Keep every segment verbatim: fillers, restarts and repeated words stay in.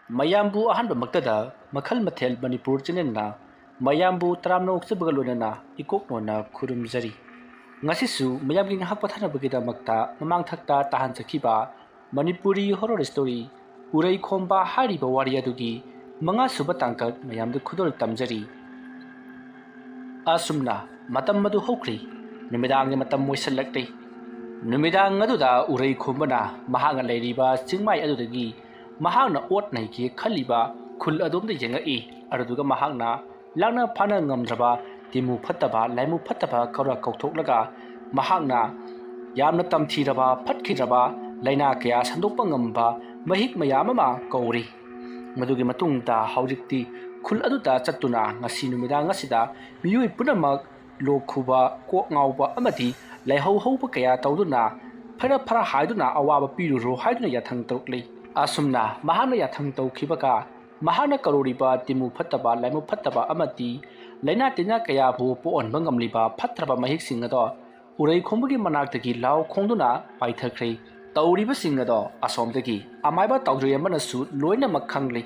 ꯃꯌꯥꯝꯕꯨ ꯑꯍꯥꯟꯕꯃꯛꯇꯗ ꯃꯈꯜ ꯃꯊꯦꯜ ꯃꯅꯤꯄꯨꯔ ꯆꯦꯅꯦꯜꯅ ꯃꯌꯥꯝꯕꯨ ꯇꯔꯥꯝꯅ ꯑꯣꯛꯆꯕꯒ ꯂꯣꯏꯅꯅ ꯏꯀꯣꯛ ꯅꯣꯟꯅ ꯈꯨꯔꯨꯝꯖꯔꯤ꯫ ꯉꯁꯤꯁꯨ ꯃꯌꯥꯝꯒꯤ ꯉꯥꯏꯍꯥꯛ ꯄꯣꯊꯥꯅꯕꯒꯤꯗꯃꯛꯇ ꯃꯃꯥꯡꯊꯛꯇ ꯇꯥꯍꯟꯖꯈꯤꯕ ꯃꯅꯤꯄꯨꯔꯤ ꯍꯣꯔꯣꯔ ꯁ꯭ꯇꯣꯔꯤ ꯎꯔꯩ ꯈꯣꯝꯕ ꯍꯥꯏꯔꯤꯕ ꯋꯥꯔꯤ ꯑꯗꯨꯒꯤ ꯃꯉꯥꯁꯨꯕ ꯇꯥꯡꯀꯛ ꯃꯌꯥꯝꯗ ꯈꯨꯗꯣꯜ ꯇꯝꯖꯔꯤ꯫ ꯑꯁꯨꯝꯅ ꯃꯇꯝ ꯑꯗꯨ ꯍꯧꯈ꯭ꯔꯤ꯫ ꯅꯨꯃꯤꯗꯥꯡꯒꯤ ꯃꯇꯝ ꯑꯣꯏꯁꯤꯜꯂꯛꯂꯤ꯫ ꯅꯨꯃꯤꯗꯥꯡ ꯑꯗꯨꯗ ꯎꯔꯩ ꯈꯣꯝꯕꯅ ꯃꯍꯥꯛꯅ ꯂꯩꯔꯤꯕ ꯆꯤꯡꯃꯥꯏ ꯑꯗꯨꯗꯒꯤ ꯃꯍꯥꯛꯅ ꯑꯣꯠ ꯅꯩꯒꯦ ꯈꯜꯂꯤꯕ ꯈꯨꯜ ꯑꯗꯣꯝꯗ ꯌꯦꯡꯉꯛꯏ꯫ ꯑꯗꯨꯗꯨꯒ ꯃꯍꯥꯛꯅ ꯂꯥꯛꯅ ꯐꯥꯅ ꯉꯝꯗ꯭ꯔꯕ ꯇꯤꯃꯨ ꯐꯠꯇꯕ, ꯂꯥꯏꯃꯨ ꯐꯠꯇꯕ ꯈꯔ ꯀꯧꯊꯣꯛꯂꯒ ꯃꯍꯥꯛꯅ ꯌꯥꯝꯅ ꯇꯝꯊꯤꯔꯕ, ꯐꯠꯈꯤꯗ꯭ꯔꯕ ꯂꯥꯏꯅꯥ ꯀꯌꯥ ꯁꯟꯗꯣꯛꯄ ꯉꯝꯕ ꯃꯍꯤꯛ ꯃꯌꯥꯝ ꯑꯃ ꯀꯧꯔꯤ꯫ ꯃꯗꯨꯒꯤ ꯃꯇꯨꯡꯗ ꯍꯧꯖꯤꯛꯇꯤ ꯈꯨꯜ ꯑꯗꯨꯗ ꯆꯠꯇꯨꯅ ꯉꯁꯤ ꯅꯨꯃꯤꯗꯥꯡ ꯑꯁꯤꯗ ꯃꯤꯑꯣꯏ ꯄꯨꯝꯅꯃꯛ ꯂꯣꯛ ꯈꯨꯕ, ꯀꯣꯛ ꯉꯥꯎꯕ ꯑꯃꯗꯤ ꯂꯥꯏꯍꯧ ꯍꯧꯕ ꯀꯌꯥ ꯇꯧꯗꯨꯅ ꯐꯔ ꯐꯔ ꯍꯥꯏꯗꯨꯅ ꯑꯋꯥꯕ ꯄꯤꯔꯨꯔꯣ ꯍꯥꯏꯗꯨꯅ ꯌꯥꯊꯪ ꯇꯧꯔꯛꯂꯤ꯫ ꯑꯁꯨꯝꯅ ꯃꯍꯥꯛꯅ ꯌꯥꯊꯪ ꯇꯧꯈꯤꯕꯒ ꯃꯍꯥꯛꯅ ꯀꯧꯔꯨꯔꯤꯕ ꯇꯤꯃꯨ ꯐꯠꯇꯕ, ꯂꯥꯏꯃꯨ ꯐꯠꯇꯕ ꯑꯃꯗꯤ ꯂꯥꯏꯅꯥ ꯇꯤꯟꯅꯥ ꯀꯌꯥꯕꯨ ꯄꯣꯛꯍꯟꯕ ꯉꯝꯂꯤꯕ ꯐꯠꯇ꯭ꯔꯕ ꯃꯍꯤꯛꯁꯤꯡ ꯑꯗꯣ ꯎꯔꯩ ꯈꯣꯝꯕꯒꯤ ꯃꯅꯥꯛꯇꯒꯤ ꯂꯥꯎ ꯈꯣꯡꯗꯨꯅ ꯄꯥꯏꯊꯈ꯭ꯔꯦ꯫ ꯇꯧꯔꯤꯕꯁꯤꯡ ꯑꯗꯣ ꯑꯁꯣꯝꯗꯒꯤ ꯑꯃꯥꯏꯕ ꯇꯥꯎꯖꯔꯦꯝꯕꯅꯁꯨ ꯂꯣꯏꯅꯃꯛ ꯈꯪꯂꯤ꯫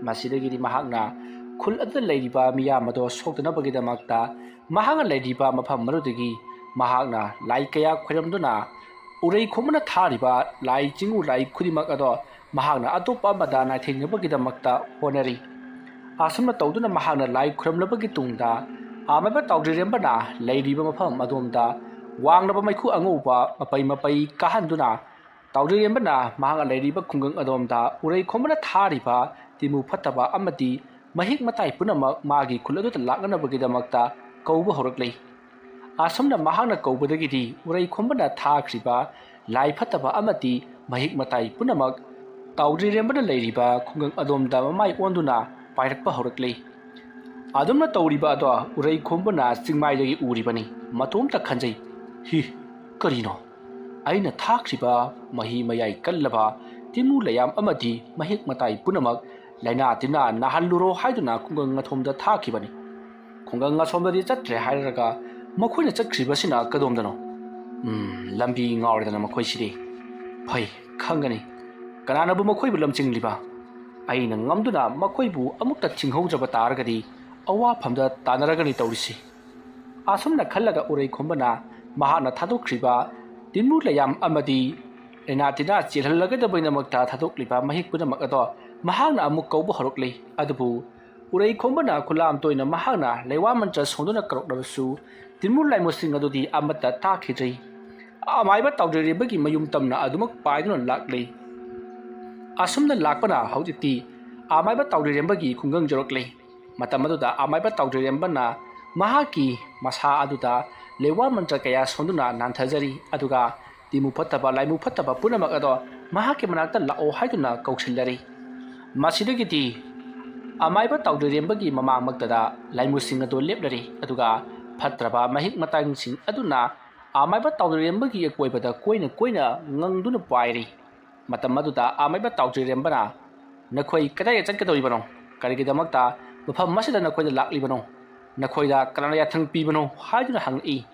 ꯃꯁꯤꯗꯒꯤꯗꯤ ꯃꯍꯥꯛꯅ ꯈꯨꯜ ꯑꯗꯨꯗ ꯂꯩꯔꯤꯕ ꯃꯤꯌꯥꯝ ꯑꯗꯣ ꯁꯣꯛꯇꯅꯕꯒꯤꯗꯃꯛꯇ ꯃꯍꯥꯛꯅ ꯂꯩꯔꯤꯕ ꯃꯐꯝ ꯑꯗꯨꯗꯒꯤ ꯃꯍꯥꯛꯅ ꯂꯥꯏ ꯀꯌꯥ ꯈꯣꯏꯔꯝꯗꯨꯅ ꯎꯔꯩ ꯈꯣꯝꯕꯅ ꯊꯥꯔꯤꯕ ꯂꯥꯏ ꯆꯤꯡꯎ ꯂꯥꯏ ꯈꯨꯗꯤꯡꯃꯛ ꯑꯗꯣ ꯃꯍꯥꯛꯅ ꯑꯇꯣꯞꯄ ꯑꯃꯗ ꯅꯥꯏꯊꯩꯅꯕꯒꯤꯗꯃꯛꯇ ꯍꯣꯠꯅꯔꯤ꯫ ꯑꯁꯨꯝꯅ ꯇꯧꯗꯨꯅ ꯃꯍꯥꯛꯅ ꯂꯥꯏ ꯈꯨꯔꯨꯝꯂꯕꯒꯤ ꯇꯨꯡꯗ ꯑꯃꯥꯏꯕ ꯇꯥꯎꯗ꯭ꯔꯤꯔꯦꯝꯕꯅ ꯂꯩꯔꯤꯕ ꯃꯐꯝ ꯑꯗꯣꯝꯗ ꯋꯥꯡꯂꯕ ꯃꯩꯈꯨ ꯑꯉꯧꯕ ꯃꯄꯩ ꯃꯄꯩ ꯀꯥꯍꯟꯗꯨꯅ ꯇꯥꯎꯗ꯭ꯔꯤꯔꯦꯝꯕꯅ ꯃꯍꯥꯛꯅ ꯂꯩꯔꯤꯕ ꯈꯨꯡꯒꯪ ꯑꯗꯣꯝꯗ ꯎꯔꯩ ꯈꯣꯝꯕꯅ ꯊꯥꯔꯤꯕ ꯇꯤꯃꯨ ꯐꯠꯇꯕ ꯑꯃꯗꯤ ꯃꯍꯤꯛ ꯃꯇꯥꯏ ꯄꯨꯝꯅꯃꯛ ꯃꯥꯒꯤ ꯈꯨꯜ ꯑꯗꯨꯗ ꯂꯥꯛꯅꯅꯕꯒꯤꯗꯃꯛꯇ ꯀꯧꯕ ꯍꯧꯔꯛꯂꯤ꯫ ꯑꯁꯨꯝꯅ ꯃꯍꯥꯛꯅ ꯀꯧꯕꯗꯒꯤꯗꯤ ꯎꯔꯩ ꯈꯣꯝꯕꯅ ꯊꯥꯈ꯭ꯔꯤꯕ ꯂꯥꯏ ꯐꯠꯇꯕ ꯑꯃꯗꯤ ꯃꯍꯤꯛ ꯃꯇꯥꯏ ꯄꯨꯝꯅꯃꯛ ꯇꯥꯎꯗ꯭ꯔꯤꯔꯦꯝꯕꯅ ꯂꯩꯔꯤꯕ ꯈꯨꯡꯒꯪ ꯑꯗꯣꯝꯗ ꯃꯃꯥꯏ ꯑꯣꯟꯗꯨꯅ ꯄꯥꯏꯔꯛꯄ ꯍꯧꯔꯛꯂꯤ꯫ ꯑꯗꯨꯝꯅ ꯇꯧꯔꯤꯕ ꯑꯗꯣ ꯎꯔꯩ ꯈꯣꯝꯕꯅ ꯆꯤꯡꯃꯥꯏꯗꯒꯤ ꯎꯔꯤꯕꯅꯤ꯫ ꯃꯇꯣꯝꯇ ꯈꯟꯖꯩ, "ꯍꯤ, ꯀꯔꯤꯅꯣ? ꯑꯩꯅ ꯊꯥꯈ꯭ꯔꯤꯕ ꯃꯍꯤ ꯃꯌꯥꯏ ꯀꯜꯂꯕ ꯇꯤꯃꯨ ꯂꯩꯌꯥꯝ ꯑꯃꯗꯤ ꯃꯍꯤꯛ ꯃꯇꯥꯏ ꯄꯨꯝꯅꯃꯛ ꯂꯥꯏꯅꯥ ꯇꯤꯟꯅꯥ ꯅꯥꯍꯜꯂꯨꯔꯣ ꯍꯥꯏꯗꯨꯅ ꯈꯨꯡꯒꯪ ꯑꯊꯣꯝꯗ ꯊꯥꯈꯤꯕꯅꯤ꯫ ꯈꯨꯡꯒꯪ ꯑꯁꯣꯝꯗꯗꯤ ꯆꯠꯇ꯭ꯔꯦ ꯍꯥꯏꯔꯒ ꯃꯈꯣꯏꯅ ꯆꯠꯈ꯭ꯔꯤꯕꯁꯤꯅ ꯀꯗꯣꯝꯗꯅꯣ? ꯎꯝ, ꯂꯝꯕꯤ ꯉꯥꯎꯔꯦꯗꯅ ꯃꯈꯣꯏꯁꯤꯗꯤ꯫ ꯐꯩ, ꯈꯪꯒꯅꯤ꯫ ꯀꯅꯥꯅꯕꯨ ꯃꯈꯣꯏꯕꯨ ꯂꯝꯖꯤꯡꯂꯤꯕ? ꯑꯩꯅ ꯉꯝꯗꯨꯅ ꯃꯈꯣꯏꯕꯨ ꯑꯃꯨꯛꯇ ꯊꯤꯡꯍꯧꯗ꯭ꯔꯕ ꯇꯥꯔꯒꯗꯤ ꯑꯋꯥꯐꯝꯗ ꯇꯥꯟꯅꯔꯒꯅꯤ ꯇꯧꯔꯤꯁꯤ꯫ ꯑꯁꯨꯝꯅ ꯈꯜꯂꯒ ꯎꯔꯩ ꯈꯣꯝꯕꯅ ꯃꯍꯥꯛꯅ ꯊꯥꯗꯣꯛꯈ꯭ꯔꯤꯕ ꯇꯤꯟꯃꯨ ꯂꯩꯌꯥꯝ ꯑꯃꯗꯤ ꯂꯩꯅꯥ ꯇꯤꯟꯅꯥ ꯆꯦꯜꯍꯜꯂꯒꯗꯕꯒꯤꯗꯃꯛꯇ ꯊꯥꯗꯣꯛꯂꯤꯕ ꯃꯍꯤꯛ ꯄꯨꯝꯅꯃꯛ ꯑꯗꯣ ꯃꯍꯥꯛꯅ ꯑꯃꯨꯛ ꯀꯧꯕ ꯍꯧꯔꯛꯂꯤ꯫ ꯑꯗꯨꯕꯨ ꯎꯔꯩ ꯈꯣꯝꯕꯅ ꯈꯨꯂꯥꯝ ꯇꯣꯏꯅ ꯃꯍꯥꯛꯅ ꯂꯩꯋꯥ ꯃꯟꯇ꯭ꯔ ꯁꯣꯟꯗꯨꯅ ꯀꯧꯔꯛꯂꯕꯁꯨ ꯇꯤꯟꯃꯨ ꯂꯥꯏꯃꯨꯁꯤꯡ ꯑꯗꯨꯗꯤ ꯑꯃꯠꯇ ꯇꯥꯈꯤꯗ꯭ꯔꯤ꯫ ꯑꯃꯥꯏꯕ ꯇꯥꯎꯗ꯭ꯔꯤꯔꯦꯝꯕꯒꯤ ꯃꯌꯨꯝ ꯇꯝꯅ ꯑꯗꯨꯃꯛ ꯄꯥꯏꯗꯨꯅ ꯂꯥꯛꯂꯤ꯫ ꯑꯁꯨꯝꯅ ꯂꯥꯛꯄꯅ ꯍꯧꯖꯤꯛꯇꯤ ꯑꯃꯥꯏꯕ ꯇꯥꯎꯗ꯭ꯔꯤꯔꯦꯝꯕꯒꯤ ꯈꯨꯡꯒꯪ ꯌꯧꯔꯛꯂꯤ꯫ ꯃꯇꯝ ꯑꯗꯨꯗ ꯑꯃꯥꯏꯕ ꯇꯥꯎꯗ꯭ꯔꯤꯔꯦꯝꯕꯅ ꯃꯍꯥꯛꯀꯤ ꯃꯁꯥ ꯑꯗꯨꯗ ꯂꯩꯋꯥ ꯃꯟꯇ꯭ꯔ ꯀꯌꯥ ꯁꯣꯟꯗꯨꯅ ꯅꯥꯟꯊꯖꯔꯤ꯫ ꯑꯗꯨꯒ ꯇꯤꯃꯨ ꯐꯠꯇꯕ, ꯂꯥꯏꯃꯨ ꯐꯠꯇꯕ ꯄꯨꯝꯅꯃꯛ ꯑꯗꯣ ꯃꯍꯥꯛꯀꯤ ꯃꯅꯥꯛꯇ ꯂꯥꯛꯑꯣ ꯍꯥꯏꯗꯨꯅ ꯀꯧꯁꯤꯜꯂꯔꯤ꯫ ꯃꯁꯤꯗꯒꯤꯗꯤ ꯑꯃꯥꯏꯕ ꯇꯥꯎꯗ꯭ꯔꯤꯔꯦꯝꯕꯒꯤ ꯃꯃꯥꯡꯃꯛꯇꯗ ꯂꯥꯏꯃꯨꯁꯤꯡ ꯑꯗꯨ ꯂꯦꯞꯂꯔꯤ꯫ ꯑꯗꯨꯒ ꯐꯠꯇ꯭ꯔꯕ ꯃꯍꯤꯛ ꯃꯇꯥꯏꯁꯤꯡ ꯑꯗꯨꯅ ꯑꯃꯥꯏꯕ ꯇꯥꯎꯗ꯭ꯔꯤꯔꯦꯝꯕꯒꯤ ꯑꯀꯣꯏꯕꯗ ꯀꯣꯏꯅ ꯀꯣꯏꯅ ꯉꯪꯗꯨꯅ ꯄꯥꯏꯔꯤ꯫ ꯃꯇꯝ ꯑꯗꯨꯗ ꯑꯃꯥꯏꯕ ꯇꯥꯎꯗ꯭ꯔꯤꯔꯦꯝꯕꯅ, "ꯅꯈꯣꯏ ꯀꯗꯥꯏꯗ ꯆꯠꯀꯗꯧꯔꯤꯕꯅꯣ? ꯀꯔꯤꯒꯤꯗꯃꯛꯇ ꯃꯐꯝ ꯑꯁꯤꯗ ꯅꯈꯣꯏꯗ ꯂꯥꯛꯂꯤꯕꯅꯣ? ꯅꯈꯣꯏꯗ ꯀꯅꯥꯅ ꯌꯥꯊꯪ ꯄꯤꯕꯅꯣ?" ꯍꯥꯏꯗꯨꯅ ꯍꯪꯂꯛꯏ꯫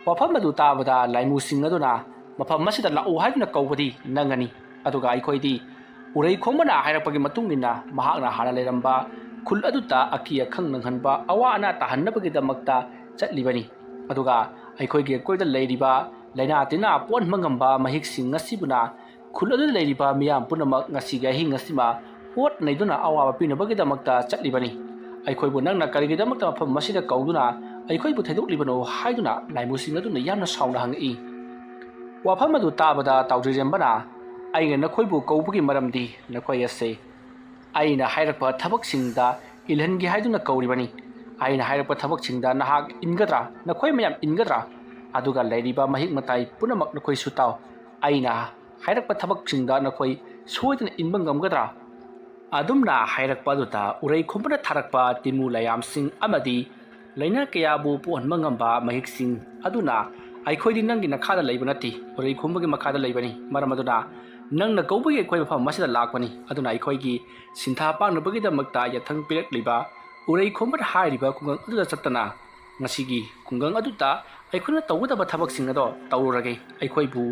ꯋꯥꯐꯝ ꯑꯗꯨ ꯇꯥꯕꯗ ꯂꯥꯏꯃꯨꯁꯤꯡ ꯑꯗꯨꯅ ꯃꯐꯝ ꯑꯁꯤꯗ ꯂꯥꯛꯎ ꯍꯥꯏꯗꯨꯅ ꯀꯧꯕꯗꯤ ꯅꯪꯒꯅꯤ꯫ ꯑꯗꯨꯒ ꯑꯩꯈꯣꯏꯗꯤ ꯎꯔꯩ ꯈꯣꯝꯕꯅ ꯍꯥꯏꯔꯛꯄꯒꯤ ꯃꯇꯨꯡ ꯏꯟꯅ ꯃꯍꯥꯛꯅ ꯍꯥꯟꯅ ꯂꯩꯔꯝꯕ ꯈꯨꯜ ꯑꯗꯨꯗ ꯑꯀꯤ ꯑꯈꯪ ꯅꯪꯍꯟꯕ, ꯑꯋꯥ ꯑꯅꯥ ꯇꯥꯍꯟꯅꯕꯒꯤꯗꯃꯛꯇ ꯆꯠꯂꯤꯕꯅꯤ꯫ ꯑꯗꯨꯒ ꯑꯩꯈꯣꯏꯒꯤ ꯑꯀꯣꯏꯗ ꯂꯩꯔꯤꯕ ꯂꯥꯏꯅꯥ ꯇꯤꯟꯅꯥ ꯄꯣꯛꯍꯟꯕ ꯉꯝꯕ ꯃꯍꯤꯛꯁꯤꯡ ꯑꯁꯤꯕꯨꯅ ꯈꯨꯜ ꯑꯗꯨꯗ ꯂꯩꯔꯤꯕ ꯃꯤꯌꯥꯝ ꯄꯨꯝꯅꯃꯛ ꯉꯁꯤꯒꯤ ꯑꯍꯤꯡ ꯑꯁꯤꯃ ꯑꯣꯠ ꯅꯩꯗꯨꯅ ꯑꯋꯥꯕ ꯄꯤꯅꯕꯒꯤꯗꯃꯛꯇ ꯆꯠꯂꯤꯕꯅꯤ꯫ ꯑꯩꯈꯣꯏꯕꯨ ꯅꯪꯅ ꯀꯔꯤꯒꯤꯗꯃꯛꯇ ꯃꯐꯝ ꯑꯁꯤꯗ ꯀꯧꯗꯨꯅ ꯑꯩꯈꯣꯏꯕꯨ ꯊꯩꯗꯣꯛꯂꯤꯕꯅꯣ ꯍꯥꯏꯗꯨꯅ ꯂꯥꯏꯃꯨꯁꯤꯡ ꯑꯗꯨꯅ ꯌꯥꯝꯅ ꯁꯥꯎꯅ ꯍꯪꯉꯛꯏ꯫ ꯋꯥꯐꯝ ꯑꯗꯨ ꯇꯥꯕꯗ ꯇꯥꯎꯗ꯭ꯔꯤꯔꯦꯝꯕꯅ, "ꯑꯩꯅ ꯅꯈꯣꯏꯕꯨ ꯀꯧꯕꯒꯤ ꯃꯔꯝꯗꯤ ꯅꯈꯣꯏ ꯑꯁꯦ ꯑꯩꯅ ꯍꯥꯏꯔꯛꯄ ꯊꯕꯛꯁꯤꯡꯗ ꯏꯜꯍꯟꯒꯦ ꯍꯥꯏꯗꯨꯅ ꯀꯧꯔꯤꯕꯅꯤ꯫ ꯑꯩꯅ ꯍꯥꯏꯔꯛꯄ ꯊꯕꯛꯁꯤꯡꯗ ꯅꯍꯥꯛ ꯏꯟꯒꯗ꯭ꯔꯥ? ꯅꯈꯣꯏ ꯃꯌꯥꯝ ꯏꯟꯒꯗ꯭ꯔꯥ? ꯑꯗꯨꯒ ꯂꯩꯔꯤꯕ ꯃꯍꯤꯛ ꯃꯇꯥꯏ ꯄꯨꯝꯅꯃꯛ ꯅꯈꯣꯏꯁꯨ ꯇꯥꯎ꯫ ꯑꯩꯅ ꯍꯥꯏꯔꯛꯄ ꯊꯕꯛꯁꯤꯡꯗ ꯅꯈꯣꯏ ꯁꯣꯏꯗꯅ ꯏꯟꯕ ꯉꯝꯒꯗ꯭ꯔꯥ?" ꯑꯗꯨꯝꯅ ꯍꯥꯏꯔꯛꯄ ꯑꯗꯨꯗ ꯎꯔꯩ ꯈꯣꯝꯕꯅ ꯊꯥꯔꯛꯄ ꯇꯤꯃꯨ ꯂꯩꯌꯥꯝꯁꯤꯡ ꯑꯃꯗꯤ ꯂꯥꯏꯅꯥ ꯀꯌꯥꯕꯨ ꯄꯣꯛꯍꯟꯕ ꯉꯝꯕ ꯃꯍꯤꯛꯁꯤꯡ ꯑꯗꯨꯅ, "ꯑꯩꯈꯣꯏꯗꯤ ꯅꯪꯒꯤ ꯅꯈꯥꯗ ꯂꯩꯕ ꯅꯠꯇꯦ, ꯎꯔꯩ ꯈꯣꯝꯕꯒꯤ ꯃꯈꯥꯗ ꯂꯩꯕꯅꯤ꯫ ꯃꯔꯝ ꯑꯗꯨꯅ ꯅꯪꯅ ꯀꯧꯕꯒꯤ ꯑꯩꯈꯣꯏ ꯃꯐꯝ ꯑꯁꯤꯗ ꯂꯥꯛꯄꯅꯤ꯫ ꯑꯗꯨꯅ ꯑꯩꯈꯣꯏꯒꯤ ꯁꯤꯟꯊꯥ ꯄꯥꯡꯅꯕꯒꯤꯗꯃꯛꯇ ꯌꯥꯊꯪ ꯄꯤꯔꯛꯂꯤꯕ ꯎꯔꯩ ꯈꯣꯝꯕꯅ ꯍꯥꯏꯔꯤꯕ ꯈꯨꯡꯒꯪ ꯑꯗꯨꯗ ꯆꯠꯇꯅ ꯉꯁꯤꯒꯤ ꯈꯨꯡꯒꯪ ꯑꯗꯨꯗ ꯑꯩꯈꯣꯏꯅ ꯇꯧꯒꯗꯕ ꯊꯕꯛꯁꯤꯡ ꯑꯗꯣ ꯇꯧꯔꯨꯔꯒꯦ꯫ ꯑꯩꯈꯣꯏꯕꯨ